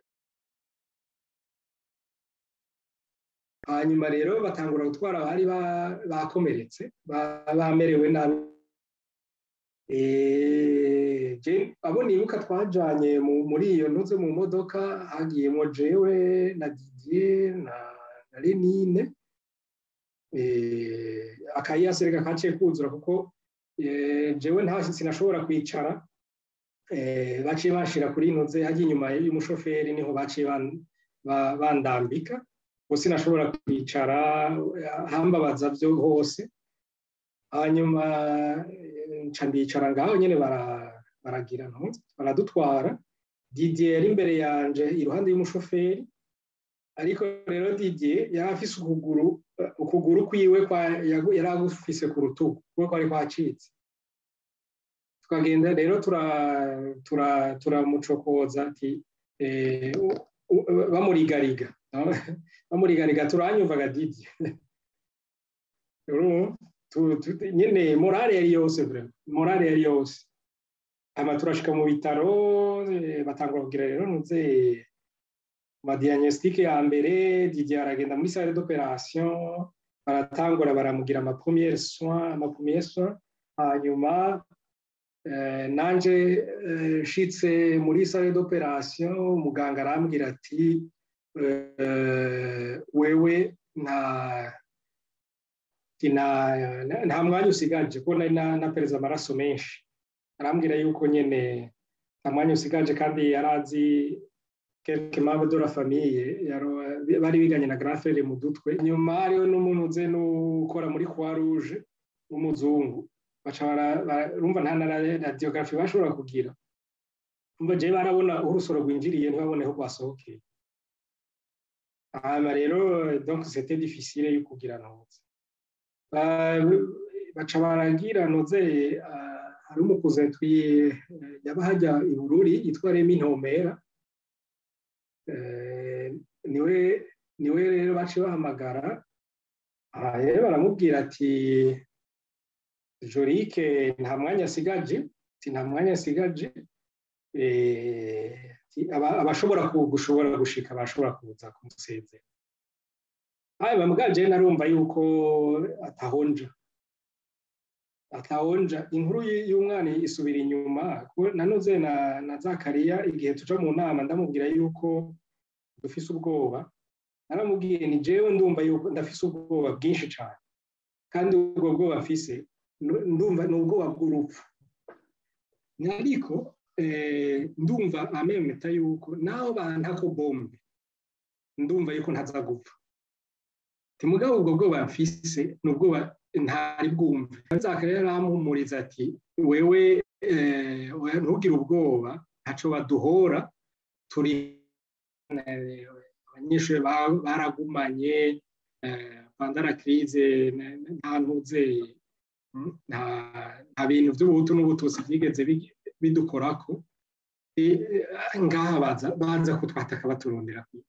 Hanyuma rero batangura gutwara abari bakomeretse, bamerewe nabi. Abo nibuka twajanye muri iyo ntuze mu modoka, hagiyemo jewe na Didier na Lenine. Akayase reka kaciye kuzura, kuko jewe nta sinashobora kwicara. Baciye bashira kuri ntuze hajya inyuma y'umushoferi, niho baciye bandambika, kuko sinashobora kwicara, hambabaza byo hose. Hanyuma nca ndicara ngaho nyene, baragira ntuze baradutwara. Didier yari imbere yanje iruhande y'umushoferi. Ariko rero Didier yari afise ukuguru kwiwe yari agufise ku rutugu, kuko kwari kwacitse. Tukagenda rero turamucokoza ati bamurigariga, bamurigariga: "Turanyumvaga Didier?" Nyene morale yari yose, vraiment morale yari yose. Hama turashika mu bitaro, batangura kugira rero ntuze ma diagnostic ya mbere. Didier aragenda muri salle d'opération, baratangura baramugira ama premiers soins, ama premiers soins. Hanyuma nanje nshitse muri salle d'opération, muganga arambwira ati: "Wewe nta mwanya usigaje," kuko nari napereza amaraso menshi. Arambwira yuko nyene nta mwanya usigaje, kandi yarazi quelques membres de la famille bari biganye na grand frère mu dutwe. Nyuma hariho n'umuntu uze n'ukora muri Croix Rouge w'umuzungu, baca barumva nta na radiographie bashobora kugira. Umva, jewe barabona aho urusoro rwinjiriye, ntibabone aho rwasohokeye. Hanyuma rero donc c'était difficile yo kugira ntuze. Baca baragira ntuze, hari umukuze yaba hajya i Bururi yitwa Remi Ntomera, niwe rero baciye bahamagara. Rero baramubwira ati: "Jorike nta mwanya asigaje," ati: "Nta mwanya asigaje, abashobora gushobora gushika bashobora kuza kumusezera." Hanyuma muganje narumva yuko atahonja, atahonja. Inkuru y'umwana isubira inyuma. Nanoze na Zakariya, igihe tuja mu nama ndamubwira yuko dufise ubwoba, naramubwiye ni jewe ndumva yuko ndafise ubwoba bwinshi cyane, kandi ubwo bwoba mfise ndumva ni ubwoba bw'urupfu. Ariko Ndumva amemeta yuko naho bantako bombe, ndumva yuko ntaza gupfa. Mugabo ubwo bwoba mfise nubwo ntari bwumve. Nzaka rero arampumuriza ati: "Wewe ntugire ubwoba, ntaco baduhora, turi abanyeshuri baragumanye pendant la crise, nta ntuze, nta bintu by'ubuhutu n'ubututsi byigeze bidukorako. Ngaha baza kutwataka baturondera kwiki?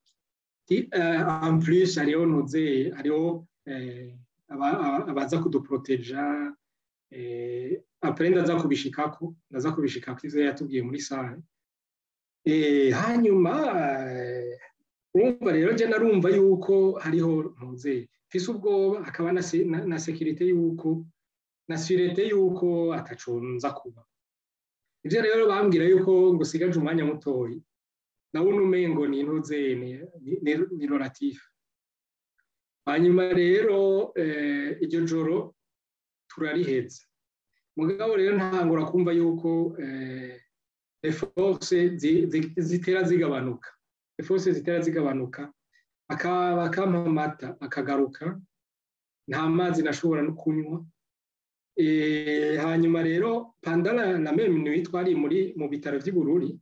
En plus hariho ntuze, hariho abaza kuduproteja." Après ndaza kubishikako ivyo yatubwiye muri salle. Hanyuma urumva rero je narumva yuko hariho ntuze, mfise ubwoba, hakaba na sécurité yuko na sûreté yuko ataco nza kuba. Ivyo rero bambwira yuko ngo sigaje umwanya mutoyi, ndabona umengo ni ntuze, ni relatif. Hanyuma rero iryo joro turariheza, mugabo rero ntangura kumva yuko les forces zitera zigabanuka, les forces zitera zigabanuka. Bakampa amata akagaruka, nta mazi nashobora no kunywa. Hanyuma rero pendant la même nuit twari muri mu bitaro vy'i Bururi,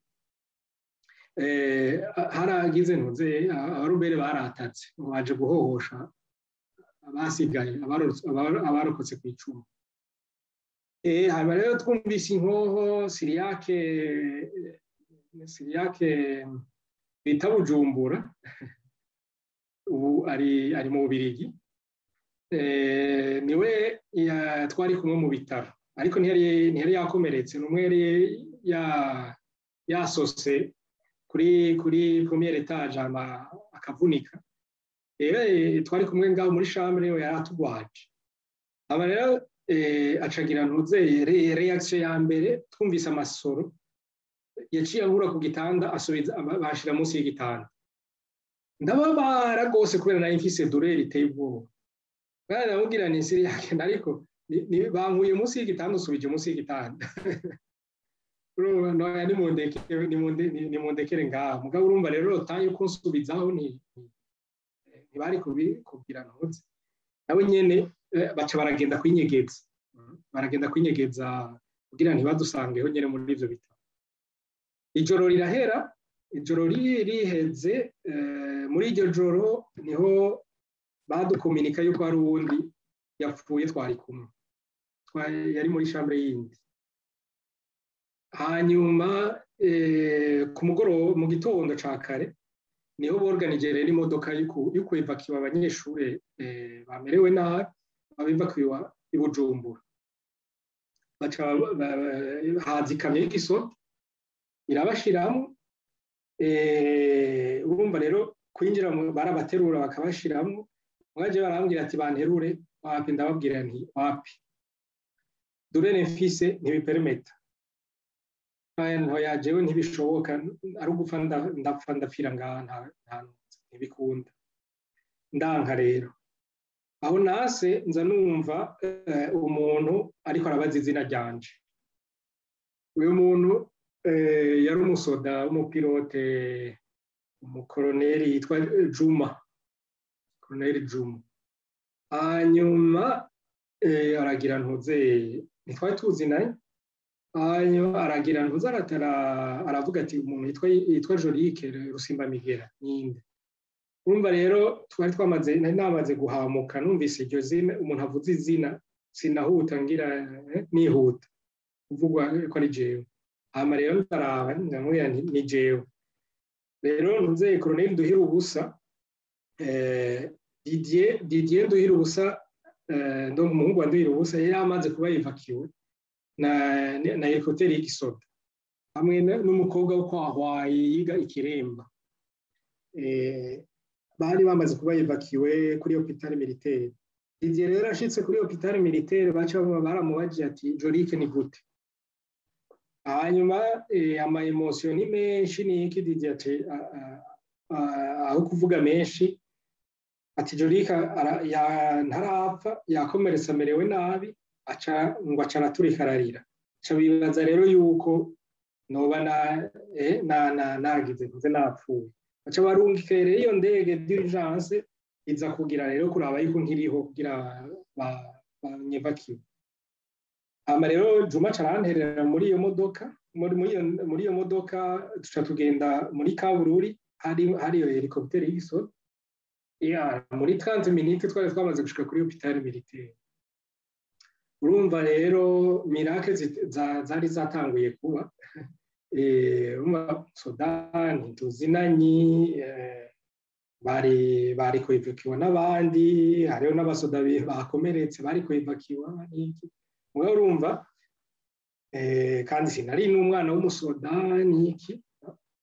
haragize ntuze, abarubere baratatse ngo baje guhohosha abasigaye, abarokotse ku icumu. Hanyuma rero twumvise inkoho, Siriyake bita Bujumbura, ubu ari mu Bubirigi, niwe twari kumwe mu bitaro, ariko ntiyari yakomeretse, n'umwe yari yasose kuri première étage akavunika. Rero twari kumwe ngaho muri chambre, yari atugwaje. Aba rero acagira ntuze, réaction ya mbere twumvise amasoro, yaciye ahura ku gitanda, asubiza bashira munsi y'igitanda. Ndababara rwose kubera nari mfise douleur iteye ubwoba. Bwana, ndamubwira nti: "Siriyake, ariko bankuye munsi y'igitanda, usubije munsi y'igitanda? Urumva noya, nimundekere ngaho." Mugabo urumva rero tayo kunsubizaho ntibari kubwira ntuze, nabo nyene baca baragenda kwinyegeza kugira ntibadusangeho nyene muri ivyo bitaro. Ijoro rirahera. Ijoro riheze, muri iryo joro niho badukominika yuko hari uwundi yapfuye twari kumwe, yari muri chambre yindi. Hanyuma ku mugoroba, mu gitondo ca kare, niho borganije rero imodoka yo kwevakiwa abanyeshure bamerewe nabi, babevakiwa i Bujumbura. Baca haza ikamyo y'igisoto irabashiramwo. Urumva rero kwinjira barabaterura bakabashiramwo. Mwaje barambwira ati banterure, wapi. Ndababwira nti: "Wapi, douleur mfise ntibipermeta, ntoya, jewe ntibishoboka, ari ugupfa ndapfa, ndapfira ngaha, nta ntibikunda, ndanka." Rero aho nase nza numva umuntu ariko arabaza izina ryanje. Uyu muntu yari umusoda w'umupilote, umukoroneri yitwa Juma, koroneri Juma. Hanyuma aragira ntuze, ntitwari tuzi naye. Hanyuma aragira ntuze, aratara, aravuga ati: "Umuntu yitwa Jorike Rusimbamigera ninde?" Urumva rero twari twamaze, nari namaze guhamuka, numvise iryo zina, umuntu avuze izina, sinahuta ngira nihuta kuvugwa ko ari jewe. Hama rero ndaraba, ndamubwira nti: "Ni jewe." Rero ntuze, koroneri Nduhira ubusa, Didier Nduhira ubusa, donc umuhungu wa Nduhira ubusa, yari amaze kuba évacué na hélicoptère y'igisoda hamwe n'umukobwa wo kwa Hwayi yiga ikiremba. Bari bamaze kuba évacué kuri hôpital militaire. Didier rero ashitse kuri hôpital militaire, baca baramubajije ati: "Jorike ni gute?" Hanyuma ama émotions ni menshi, ni iki, Didier ati aho kuvuga menshi ati: "Jorike ntarapfa, yakomeretse, amerewe nabi." Aca ngo aca araturika ararira. Aca bibaza rero yuko Noba na nagize ntuze napfuye. Baca barungika rero iyo ndege d'urgence iza kugira rero kuraba yuko nkiriho kugira banyevakiwe. Hama rero Juma caranterera muri iyo modoka, muri iyo modoka tuca tugenda muri Kabururi, hari iyo hélicoptère y'igisoda. Ya muri 30 minutes twari twamaze gushika kuri hôpital militaire. Urumva rero miracle zari zatanguye kuba. Urumva soda ntituzinanyi, bari kwevakiwa n'abandi, hariho n'abasoda bakomeretse bari kwevakiwa n'iki. Mugabo urumva kandi sinari n'umwana w'umusoda n'iki,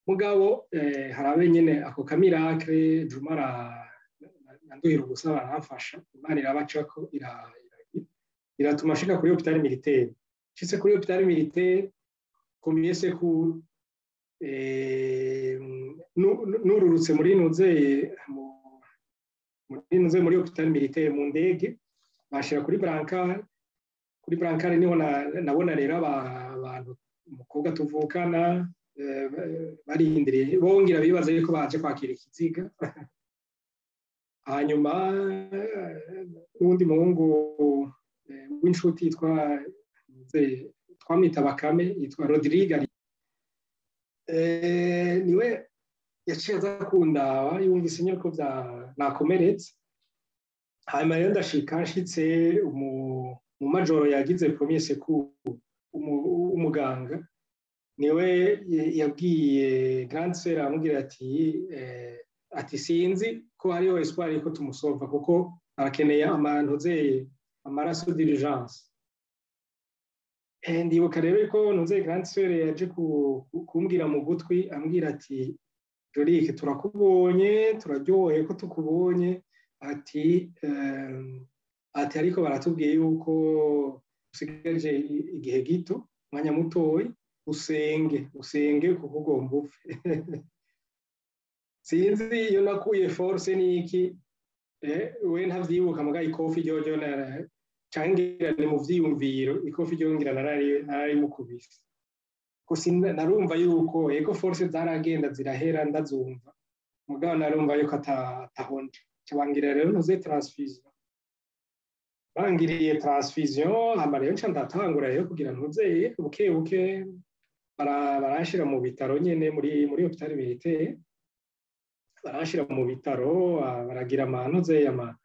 mugabo harabe nyene ako ka miracle. Juma nanduhira ubusa, baramfasha, Imana irabacako, iratuma ashika kuri hôpital militaire. Nshitse kuri hôpital militaire, premier secours, nururutse muri nuze muri hôpital militaire mu ndege, bashira kuri brancard. Kuri brancard niho nabona rero abantu, umukobwa tuvukana, barindiriye, bongera bibaza yuko baje kwakira ikiziga. Hanyuma n'uwundi muhungu w'inshuti yitwa, twamwita Bakame, yitwa Rodrigue, niwe yaciye aza kundaba yumvise nyine ko nakomeretse. Hanyuma rero ndashika, nshitse mu majoro yagize premier secours, umuganga niwe yabwiye grande sœur, aramubwira ati sinzi ko hariho espoir ko tumusova, kuko arakeneye amantuze amaraso d'urgence. Ndibuka rero ko ntuze grande sœur yaje kumbwira mu gutwi, ambwira ati: "Jorike, turakubonye, turaryoheye ko tukubonye," ati "ariko baratubwiye yuko usigaje igihe gito, umwanya mutoyi, usenge, usenge kuko ugomba upfe." Sinzi iyo nakuye force niki, we ntavyibuka, muga ikofi ryoryo cangira ni mu vyiyumviro, ikofi ryo ngira nararimukubise. Ko narumva yuko ego force zaragenda zirahera, ndazumva, mugabo narumva yuko atahonje. Cabangira rero ntuze transfusion, bangiriye transfusion. Hama rero nca ndatangura rero kugira ntuze buke buke, baranshira mu bitaro nyene muri hôpital militaire, baranshira mu bitaro, baragira amantuze ama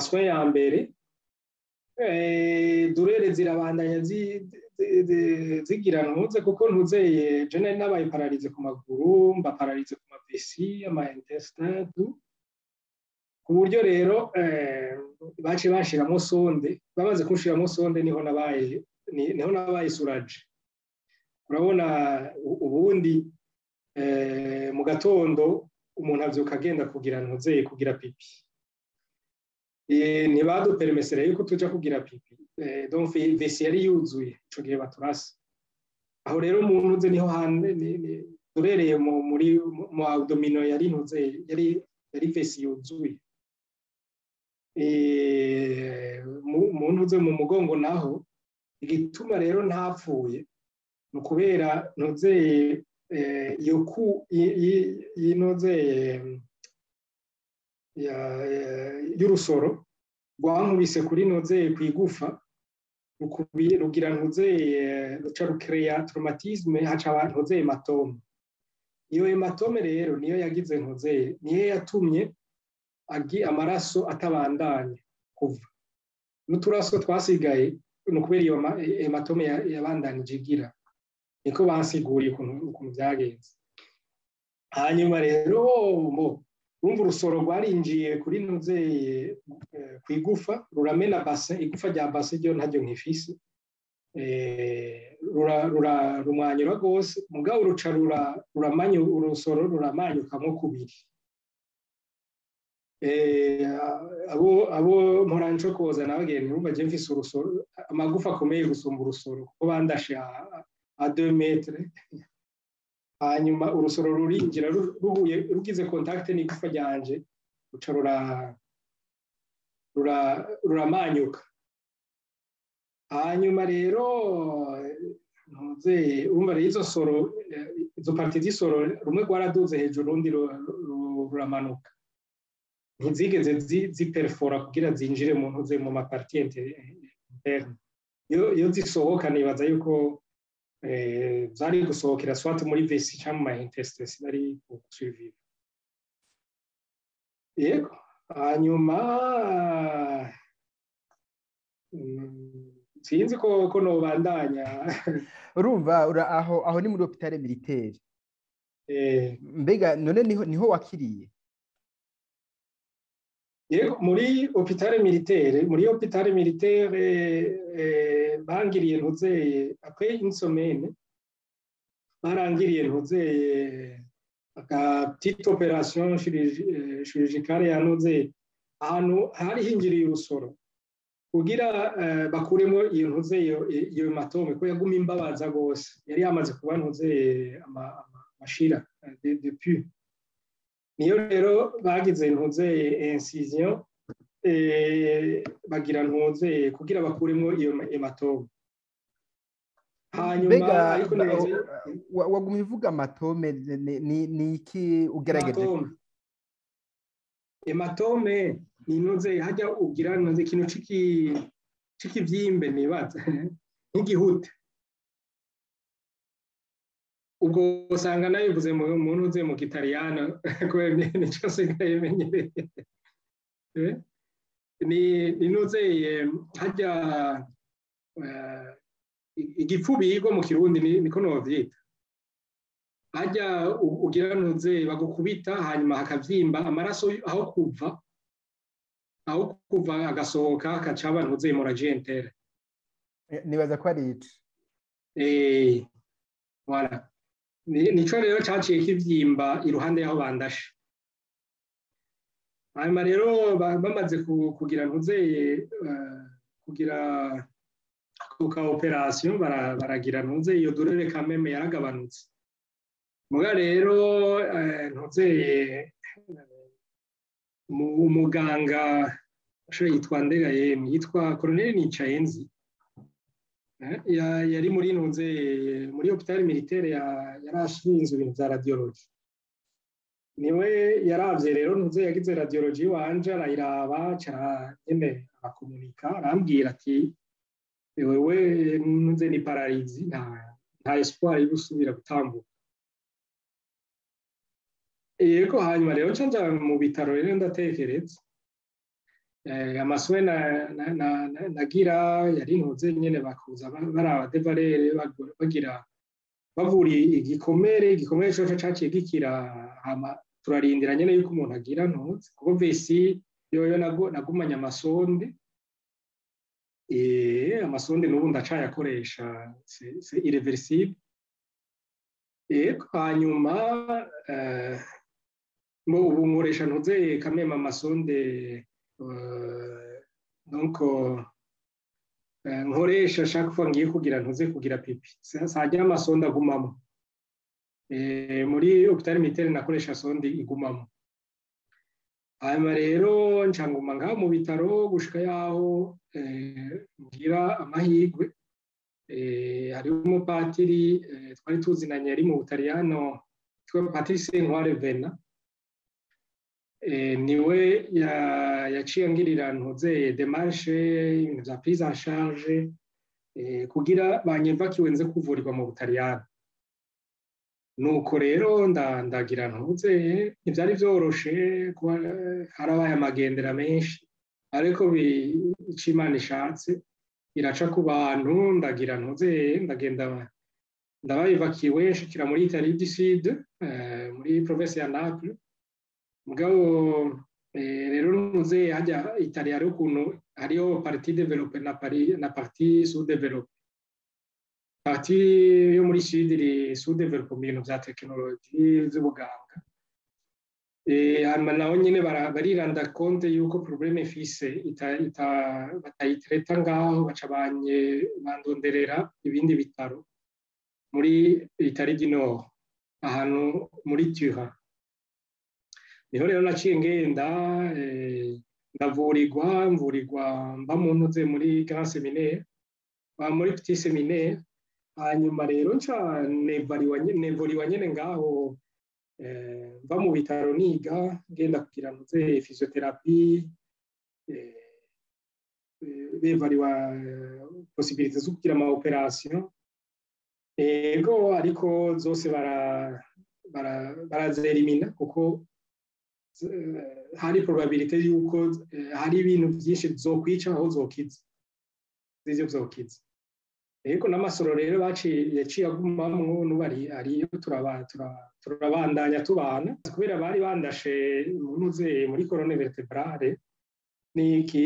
soins ya mbere. Douleurs zirabandanya zigira ntuze, kuko ntuzeye je nari nabaye paralysé ku maguru, mba paralysé ku mavesi, ama intestin, tout, ku buryo rero baciye banshiramo sonde. Bamaze kunshiramo sonde niho nabaye soulagé. Urabona ubundi mu gatondo umuntu avyuka agenda kugira ntuzeye kugira pipi, ntibadupermese yuko tuja kugira pipi. Donc vessie yari yuzuye ico gihe baturasa. Aho rero mu ntuze niho durereye muri mu abdominaux, yari ntuze yari vessie yuzuye. Mu ntuze mu mugongo naho, igituma rero ntapfuye ni ukubera ntuze iyo ku y'intuze y'urusoro rwankubise kuri ntuze ku igufa, rugira ntuze ruca rukereya traumatisme, haca ntuze hématome. Iyo hématome rero niyo yagize ntuze, niyo yatumye amaraso atabandanya kuva n'uturaso twasigaye, ni ukubera iyo hématome yabandanije igira. Niko bansiguriye ukuntu byagenze. Hanyuma rero urumva urusoro rwarinjiye kuri ntuze ku igufa, ruramena bassin, igufa rya bassin ryo ntaryo nkifise, rumwanyura rwose, mugabo ruca ruramanyu, urusoro ruramanyukamo kubiri. Abo mpora ncokoza nabagenda, urumva je mfise urusoro, amagufa akomeye gusumba urusoro, kuko bandashe a 2 mètres. Hanyuma urusoro rurinjira, ruhuye, rugize contact n'igufa ryanje, ruca ruramanyuka. Hanyuma rero Ntuze urumva rero izo soro, izo parties z'isoro, rumwe rwaraduze hejuru, urundi ruramanuka, ntizigeze ziperfora kugira zinjire mu ntuze, mu ma parties internes. Iyo zisohoka, nibaza yuko zari gusohokera soit muri vessie cyangwa mu ma intestins, nari gusurvivre. Yego, hanyuma sinzi ko nobandanya. Urumva aho ni muri hôpital militaire. Mbega none niho wakiriye? Yego, muri hôpital militaire, muri hôpital militaire bangiriye ntuzeye après une semaine, barangiriye ntuzeye aka petite opération chirurgicale yanoze ahantu hari hinjiriye urusoro, kugira bakuremo iyo ntuze, iyo hématome, ko yaguma imbabaza gose, yari yamaze kuba ntuze amashira de pus. Niyo rero bagize ntuze incision, bagira ntuze kugira bakuremo iyo hématome. Hanyuma ariko wagumye uvuga hématome, ni iki ugerageje? Hématome ni ntuze hajya ugira ntuze ikintu c'ikivyimbe, nibaza nk'igihute. Ubwo usanga nabivuze mu ntuze mu Gitaliyano, kubera nico nsigaye menyereye. Ni ntuze hajya igipfubirwa mu Kirundi, niko novyita. Hajya ugira ntuze bagukubita, hanyuma hakavyimba, amaraso aho kuva agasohoka, akacaba ntuze hémorragie interne. Nibaza ko ari ico. Eh, voilà, nico rero caciye kivyimba iruhande y'aho bandashe. Hanyuma rero bamaze kugira ntuzeye, kugira ka opération, baragira ntuze iyo douleur quand même yaragabanutse. Muga rero ntuzeye umuganga yitwa Ndega, yemwe, yitwa Colonel Nicayenzi, yari muri ntuze muri hôpital militaire, yari ashinzwe ibintu bya radiologie. Niwe yaravye rero ntuze, yagize radiologie wanje, arayiraba nyene, arakomunika, arambwira ati: "Wewe ntuze ni paralysie, nta espoir yo gusubira gutambuka." Yego, hanyuma rero nca nja mu bitaro rero, ndatekereza ama soins nagira yari ntuze nyene, bakuza baraba des valeurs, bagira bavuriye igikomere. Igikomere coco caciye gikira, hama turarindira nyene yuko umuntu agira ntuze, kuko vessie yoyo nagumanye ama sondes. Ama sondes n'ubu ndacayakoresha, c'est irréversible. Yego, hanyuma ubu nkoresha ntuze quand même ama sondes, donc nkoresha chaque fois ngiye kugira ntuze, kugira pipi, sajya ama sondes agumamo. Muri hôpital militaire nakoresha sonde igumamo. Hanyuma rero ncanguma ngaho mu bitaro gushika yaho ngira amahirwe, hariho umupatiri twari tuzinanye yari mu Butaliyano, Patiri Senkware Vena, niwe yaciye angirira ntuze démarche, ibintu vya prise en charge, kugira banyevakiwe nze kuvurirwa mu Butaliyano. Nuko rero ndagira ntuze, ntivyari vyoroshe, kuba harabaye amagendera menshi, ariko ico Imana ishatse iraca ku bantu. Ndagira ntuze, ndagenda, ndabayivakiwe, nshikira muri Italie du Sud, muri province ya Naples. Mugabo rero ntuze hajya Italie hariho ukuntu hariho partie développée na partie sous développée. Partie yo muri sud iri sous développée mu bintu vya technologie z'ubuganga. Hanyuma naho nyene bariranda compte yuko problème ifise batayitreta ngaho, baca banye bandonderera ibindi bitaro muri Italie du Nord, ahantu muri Turin. Niho rero naciye ngenda, ndavurirwa, mvurirwa mba mu ntuze muri grand séminaire, muri petit séminaire. Hanyuma rero nca nevoriwa nyene ngaho, mva mu bitaro niga ngenda kugira ntuze physiothérapie, bevariwa possibilité zo kugira ama opération, ego, ariko zose barazerimina kuko hari probabilité yuko hari ibintu byinshi zokwica aho zokiza z'ivyo vyokiza. Ego, n'amasoro rero baciye yaciye agumamwo n'ubu ariyo, turabandanya tubana kubera bari bandashe munuze muri colonne vertébrale niki,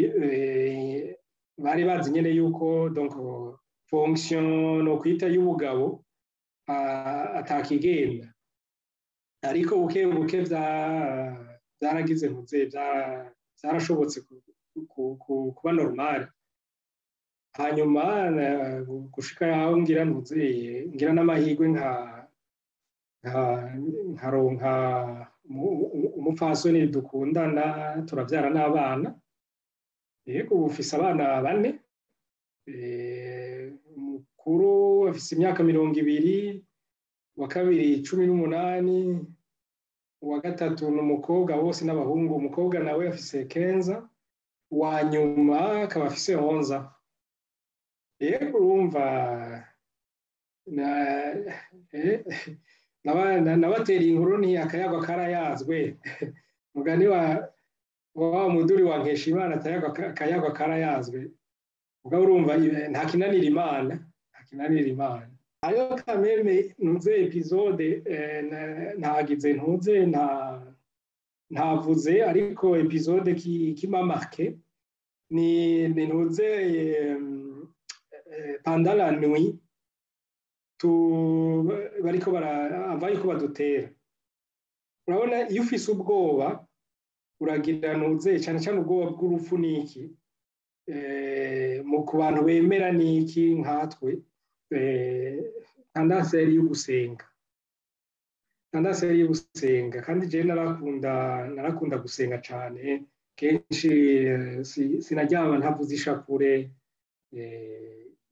bari bazi nyene yuko donc fonction no kwita y'ubugabo atakigenda, ariko buke buke byaragize ntuze byarashobotse kuba normal. Hanyuma gushika aho ngira ntuze ngira n'amahirwe nka nkaronka umupfasoni dukundana, turabyara n'abana. Yego, ubu ufise abana 4. Umukuru afise imyaka 20, uwa kabiri 18, uwa gatatu ni umukobwa, bose n'abahungu. Umukobwa nawe afise 15, uwa nyuma akaba afise 11. Yego, urumva nabatera inkuru nti akayagwa karayazwe, mugani wa muduri wa Nkeshimana, akayagwa karayazwe. Mugabo urumva nta kinanira Imana, nta kinanira Imana. Hariho kameme ntuze épisode ntagize ntuze ntavuze, ariko épisode qui m'a marqué ni ntuze pendant la nuit tu bariko bara ava yuko badutera. Urabona iyo ufise ubwoba uragira ntuze cyane cyane ubwoba bw'urupfu niki, mu ku bantu bemera niki nkatwe, tendance yo gusenga, tendance yo gusenga. Kandi je narakunda gusenga cyane. Kenshi sinaryama ntavuze ishapure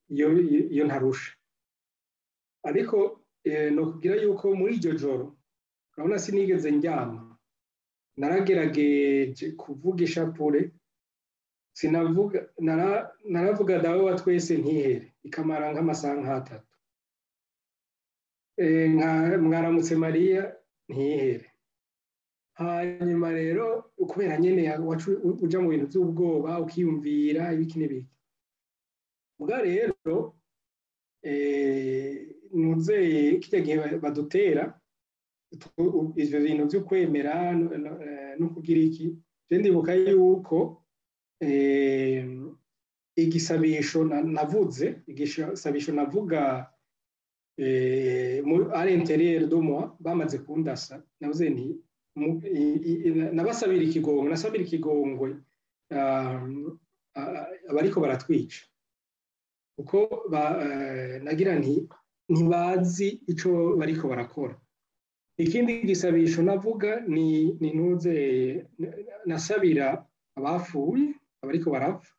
iyo ntarusha. Ariko no kugira yuko muri iryo joro, urabona, sinigeze ndyama, naragerageje kuvuga ishapure, sinavuga, naravuga Dawe wa twese ntihere, ikamara nk'amasaha nk'atatu, Mwaramutse Mariya ntihere. Hanyuma rero kubera nyene uja mu bintu by'ubwoba, ukiyumvira ibiki n'ibiki. Muga rero nuzeye kirya gihe badutera, ivyo bintu vyo kwemera no kugira iki, je ndibuka yuko igisabisho navuze, igisabisho navuga à l'intérieur de moi bamaze kundasa, navuze nti nabasabira ikigongwe, nasabira ikigongwe abariko baratwica, kuko nagira nti ntibazi ico bariko barakora. Ikindi gisabisho navuga ni ntuze nasabira abapfuye, abariko barapfa,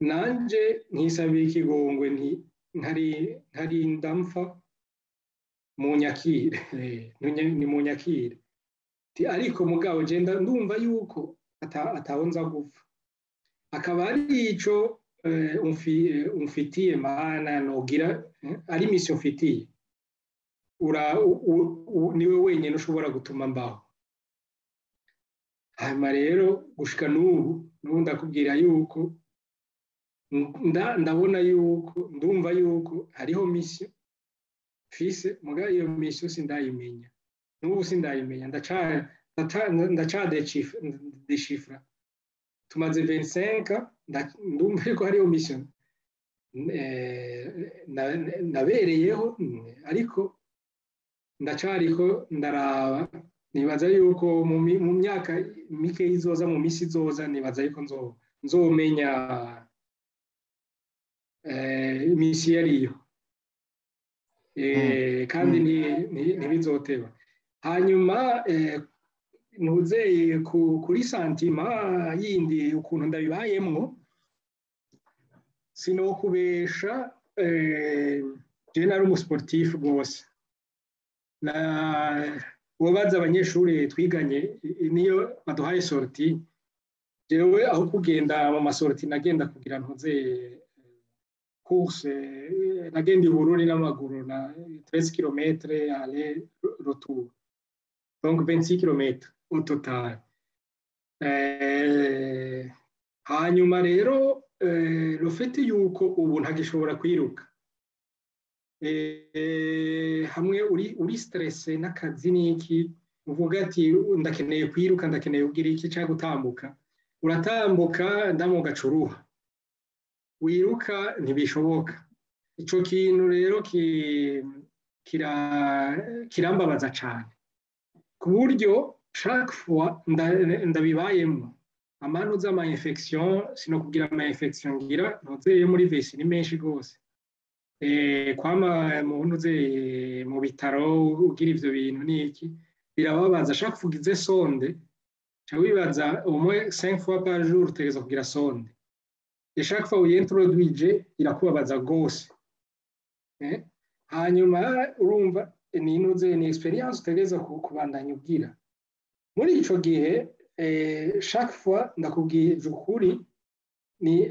nanje nkisabira ikigongwe nti nkarinda mpfa munyakire, ni munyakire. Ariko mugabo je ndumva yuko ataho nza gupfa, akaba ari ico umfitiye Mana nogira, ari mission mfitiye, ura niwe wenyine ushobora gutuma mbaho. Hanyuma rero gushika n'ubu ndakubwira yuko ndabona yuko ndumva yuko hariho mission fise, muga iyo mission sindayimenya n'ubu, sindayimenya, ndacadéchiffra. Tumaze 25, ndumva yuko hariho mission nabereyeho, ariko ndacariko ndaraba. Nibaza yuko mu myaka mike izoza, mu misi izoza, nibaza yuko nzomenya mission yariyo, kandi ntibizoteba. Hanyuma ntuzeye kuri sentiment yindi ukuntu ndabibayemwo, sinokubesha. Je nari umusportif rwose. Wobaza abanyeshuri twiganye, niyo baduhaye sortie, jewe aho kugenda mu masorties nagenda kugira ntuze course, nagenda i Bururi n'amaguru na 13 km aller retour, donc 26 km au total. Hanyuma rero le fait yuko ubu ntagishobora kwiruka, hamwe uri stressé n'akazi n'iki, uvuga ati ndakeneye kwiruka, ndakeneye kugira iki cyangwa gutambuka, uratambuka ndamu gacuruha, wiruka ntibishoboka. Ico kintu rero kirambabaza cyane, ku buryo chaque fois ndabibayemo amanu z'ama infection, sino kugira ama infection ngira ntuze yo muri vessie ni menshi gose, kwama mu ntuze mu bitaro ugira ivyo bintu niki, birababaza. Chaque fois ugize sonde, ca wibaza au moins 5 fois par jour utegerezwa kugira sonde, et chaque fois uyintroduije irakubabaza gose. Hanyuma urumva ni ntuze ni expérience utegerezwa kubandanya ubwira muri ico gihe. Chaque fois, ndakubwije ukuri, ni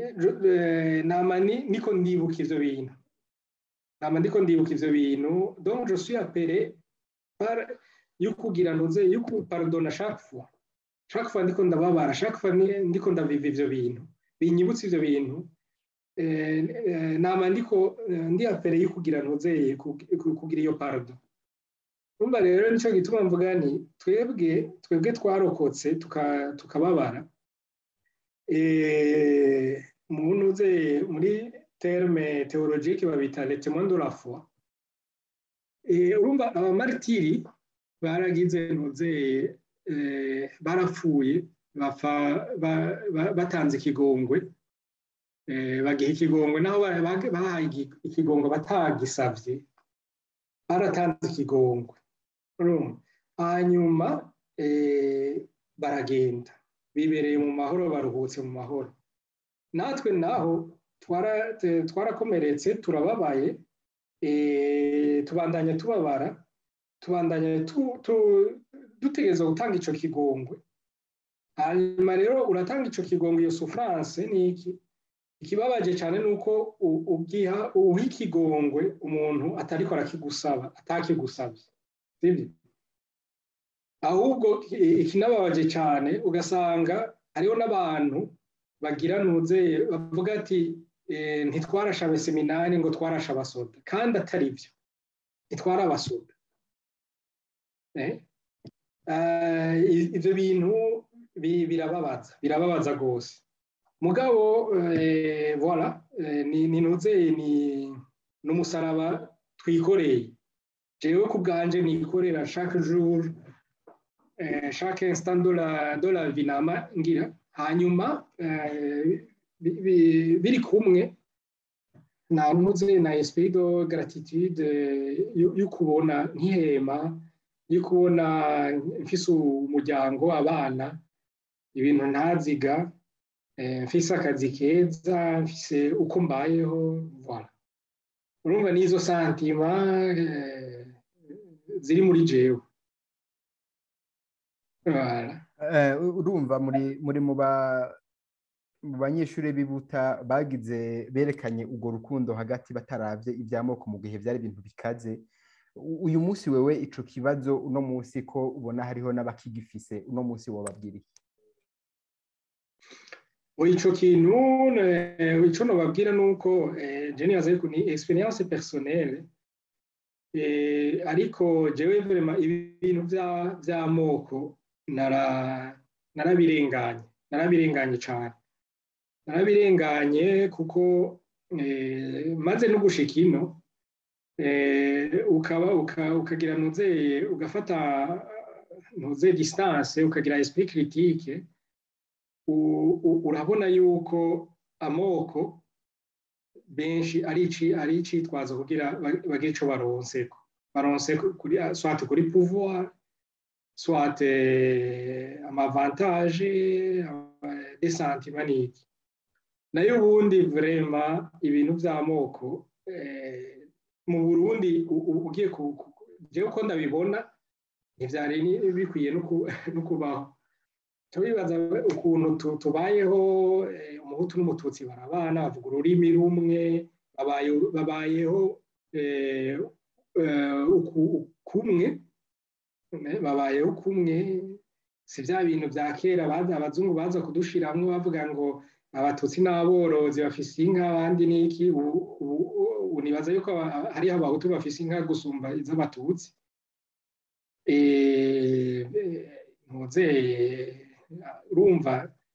nama niko ndibuka ivyo bintu, nama ndiko ndibuka ivyo bintu. Donc je suis appelé par yo kugira ntuze yo pardonner chaque fois. Chaque fois ndiko ndababara, chaque fois ndiko ndaviva ivyo bintu binyibutsa ivyo bintu, nama ndiko ndi appelé yo kugira ntuze kugira iyo pardon. Urumva rero nico gituma mvuga ni twebwe twarokotse tukababara, mu ntuze muri terme théologique babita les témoins de la foi. Urumva abamaritiri baragize ntuze barapfuye, bapfa batanze ikigongwe, bagiha ikigongwe naho bahaye ikigongwe batagisavye, baratanze ikigongwe. Hanyuma baragenda bibereye mu mahoro, baruhutse mu mahoro. Natwe naho twarakomeretse, turababaye, tubandanya tubabara, tubandanya dutegereza gutanga ico kigongwe. Hanyuma rero uratanga ico kigongwe, iyo souffrance ni iki. Ikibabaje cyane ni uko ubwiha uha ikigongwe umuntu atariko arakigusaba, atakigusabye, sibyo? Ahubwo ikinababaje cyane, ugasanga hariho n'abantu bagira ntuze bavuga ati ntitwarashe abaseminari, ngo twarashe abasoda, kandi atari byo, ntitwari abasoda. Ibyo bintu birababaza, birababaza rwose. Mugabo voilà, ni ntuze ni n'umusaraba twikoreye. Jewe ku bwanje nikorera chaque jour, chaque instant de la vie, nama ngira. Hanyuma biri kumwe na ntuze na esprit de gratitude yo kubona nkihema, yo kubona mfise umuryango, abana, ibintu ntaziga, mfise akazi keza, mfise uko mbayeho. Voilà, urumva n'izo sentiments ziri muri jewe. Urumva muri mu banyeshuri b'ibuta bagize berekanye urwo rukundo hagati bataravye iby'amoko mu gihe byari ibintu bikaze. Uyu munsi wewe ico kibazo, uno munsi ko ubona hariho n'abakigifise, uno munsi wobabwira iki? Ico kintu, ico nobabwira nuko je nibaza yuko ni expérience personnelle, ariko jewe vraiment ibintu vy'amoko narabirenganye, narabirenganye cane, narabirenganye, kuko maze no gushika ino, ukaba ukagira ntuzeye, ugafata ntuze distance, ukagira esprit critique, urabona yuko amoko benshi ari icitwazo kugira bagire ico baronse kuri soit kuri pouvoir, soit amavantage des sentiments n'iki. Nayo ubundi vraiment ibintu vy'amoko Mu Burundi ugiye jewe uko ndabibona ntivyari bikwiye no kubaho. Tubibaza ukuntu tubayeho, umuhutu n'umututsi barabana, bavuga ururimi rumwe, babayeho kumwe, babayeho kumwe. Si bya bintu bya kera abazungu baza kudushiramwo bavuga ngo abatutsi n'aborozi bafise inka, abandi n'iki. Ubu nibaza yuko hariho abahutu bafise inka gusumba iz'abatutsi. Ntuze urumva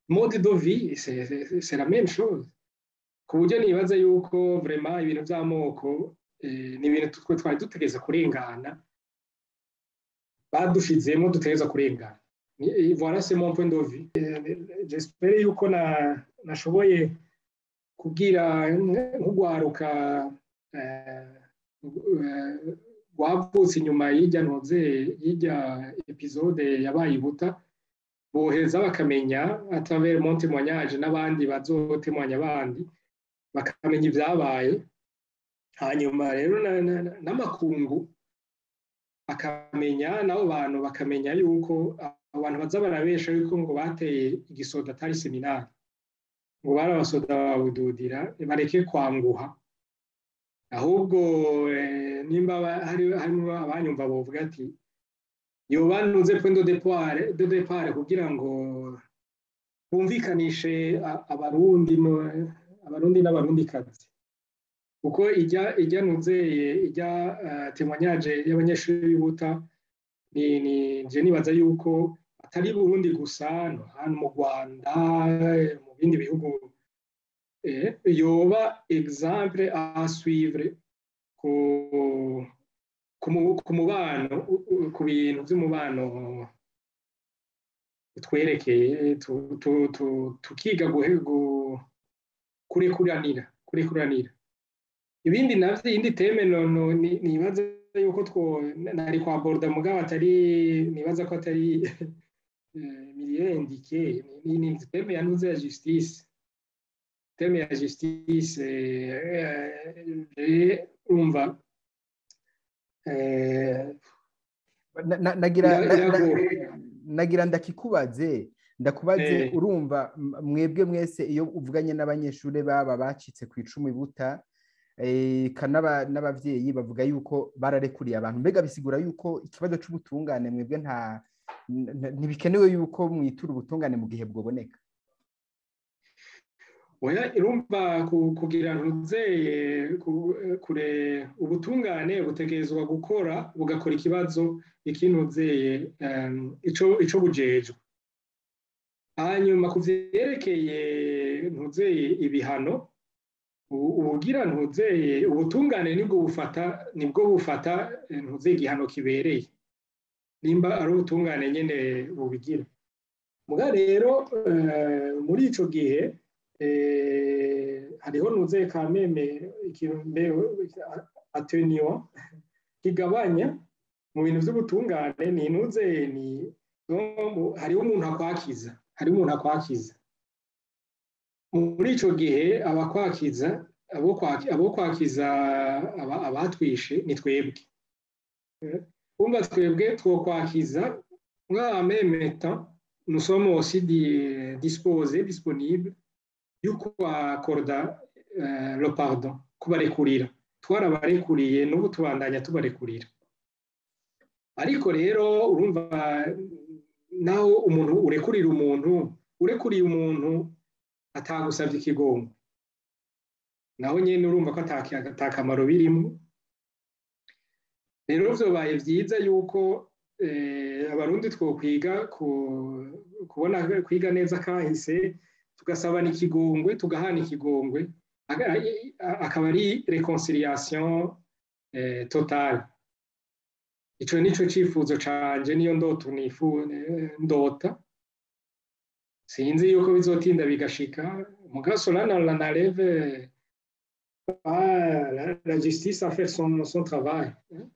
mode de vie, c'est la même chose, ku buryo nibaza yuko vraiment ibintu by'amoko ni ibintu twari dutegereza kurengana, badushizemo, dutegereza kurengana. Voilà, c'est mon point de vue. J'espère yuko nashoboye kubwira nk'ugwaruka rwavutse inyuma y'ijya ntuze y'ijya épisode yabaye ibuta, boheza bakamenya à travers mon témoignage n'abandi bazotemwanya, abandi bakamenya ibyabaye. Hanyuma rero n'amakungu akamenya, n'abo bantu bakamenya yuko abantu baza barabesha yuko ngo bateye igisoda atari seminari, ngo bari abasoda babududira, bareke kwanguha. Ahubwo nimba harimo abanyumva bovuga ati yobanuze point de départ kugira ngo bumvikanishe abarundi n'abarundikazi, kuko ijya nuzeye ijya témoignage y'abanyeshuri b'ibuta ni je nibaza yuko atari Burundi gusa, no hano mu Rwanda, mu bindi bihugu, yoba exemple à suivre ku mubano, ku bintu by'umubano twerekeye, tukiga kurekuranira. Ibindi navyo, iyindi thème no nibaza yuko two nari kwa borda, mugabo atari, nibaza ko atari milieu indiqué, ni thème ya nuze ya justice, thème ya justice. Urumva Nagira ndakikubaze, ndakubaze. Urumva mwebwe mwese iyo uvuganye n'abanyeshuri baba bacitse ku icumu ibuta n'abavyeyi, bavuga yuko bararekuriye abantu. Mbega bisigura yuko ikibazo c'ubutungane mwebwe nta ntibikenewe yuko mwitura ubutungane mu gihe bwoboneka? Oya, irumva kugira ntuzeye kure, ubutungane butegerezwa gukora, bugakora ikibazo ikinuzeye ico bujejwe. Hanyuma ku vyerekeye ntuzeye ibihano, ubugira ntuzeye ubutungane nibwo bufata ntuzeye igihano kibereye, nimba ari ubutungane nyene bubigira. Muga rero muri ico gihe hariho ntuze kameme atténuant kigabanya mu bintu by'ubutungane, ni ntuze ni hariho umuntu akwakiza, muri ico gihe abakwakiza, abo kwakiza abatwishe ni twebwe. Umva, twebwe twokwakiza en même temps nous sommes aussi disposés, disponibles yuko accorda le pardon, kubarekurira. Twarabarekuriye, n'ubu tubandanya tubarekurira. Ariko rero urumva naho umuntu urekurira umuntu, urekuriye umuntu atagusabye ikigongo, naho nyene urumva ko atakamaro birimo. Rero vyobaye vyiza yuko abarundi twokwiga kubona, kwiga neza kahise, tugasabana ikigongwe, tugahana ikigongwe, akaba ari réconciliation totale. Ico nico cifuzo canje, niyo ndoto nifu ndota. Sinzi yuko bizotinda bigashika, mugabo cela n'enlève pas la justice à faire son travail, hein.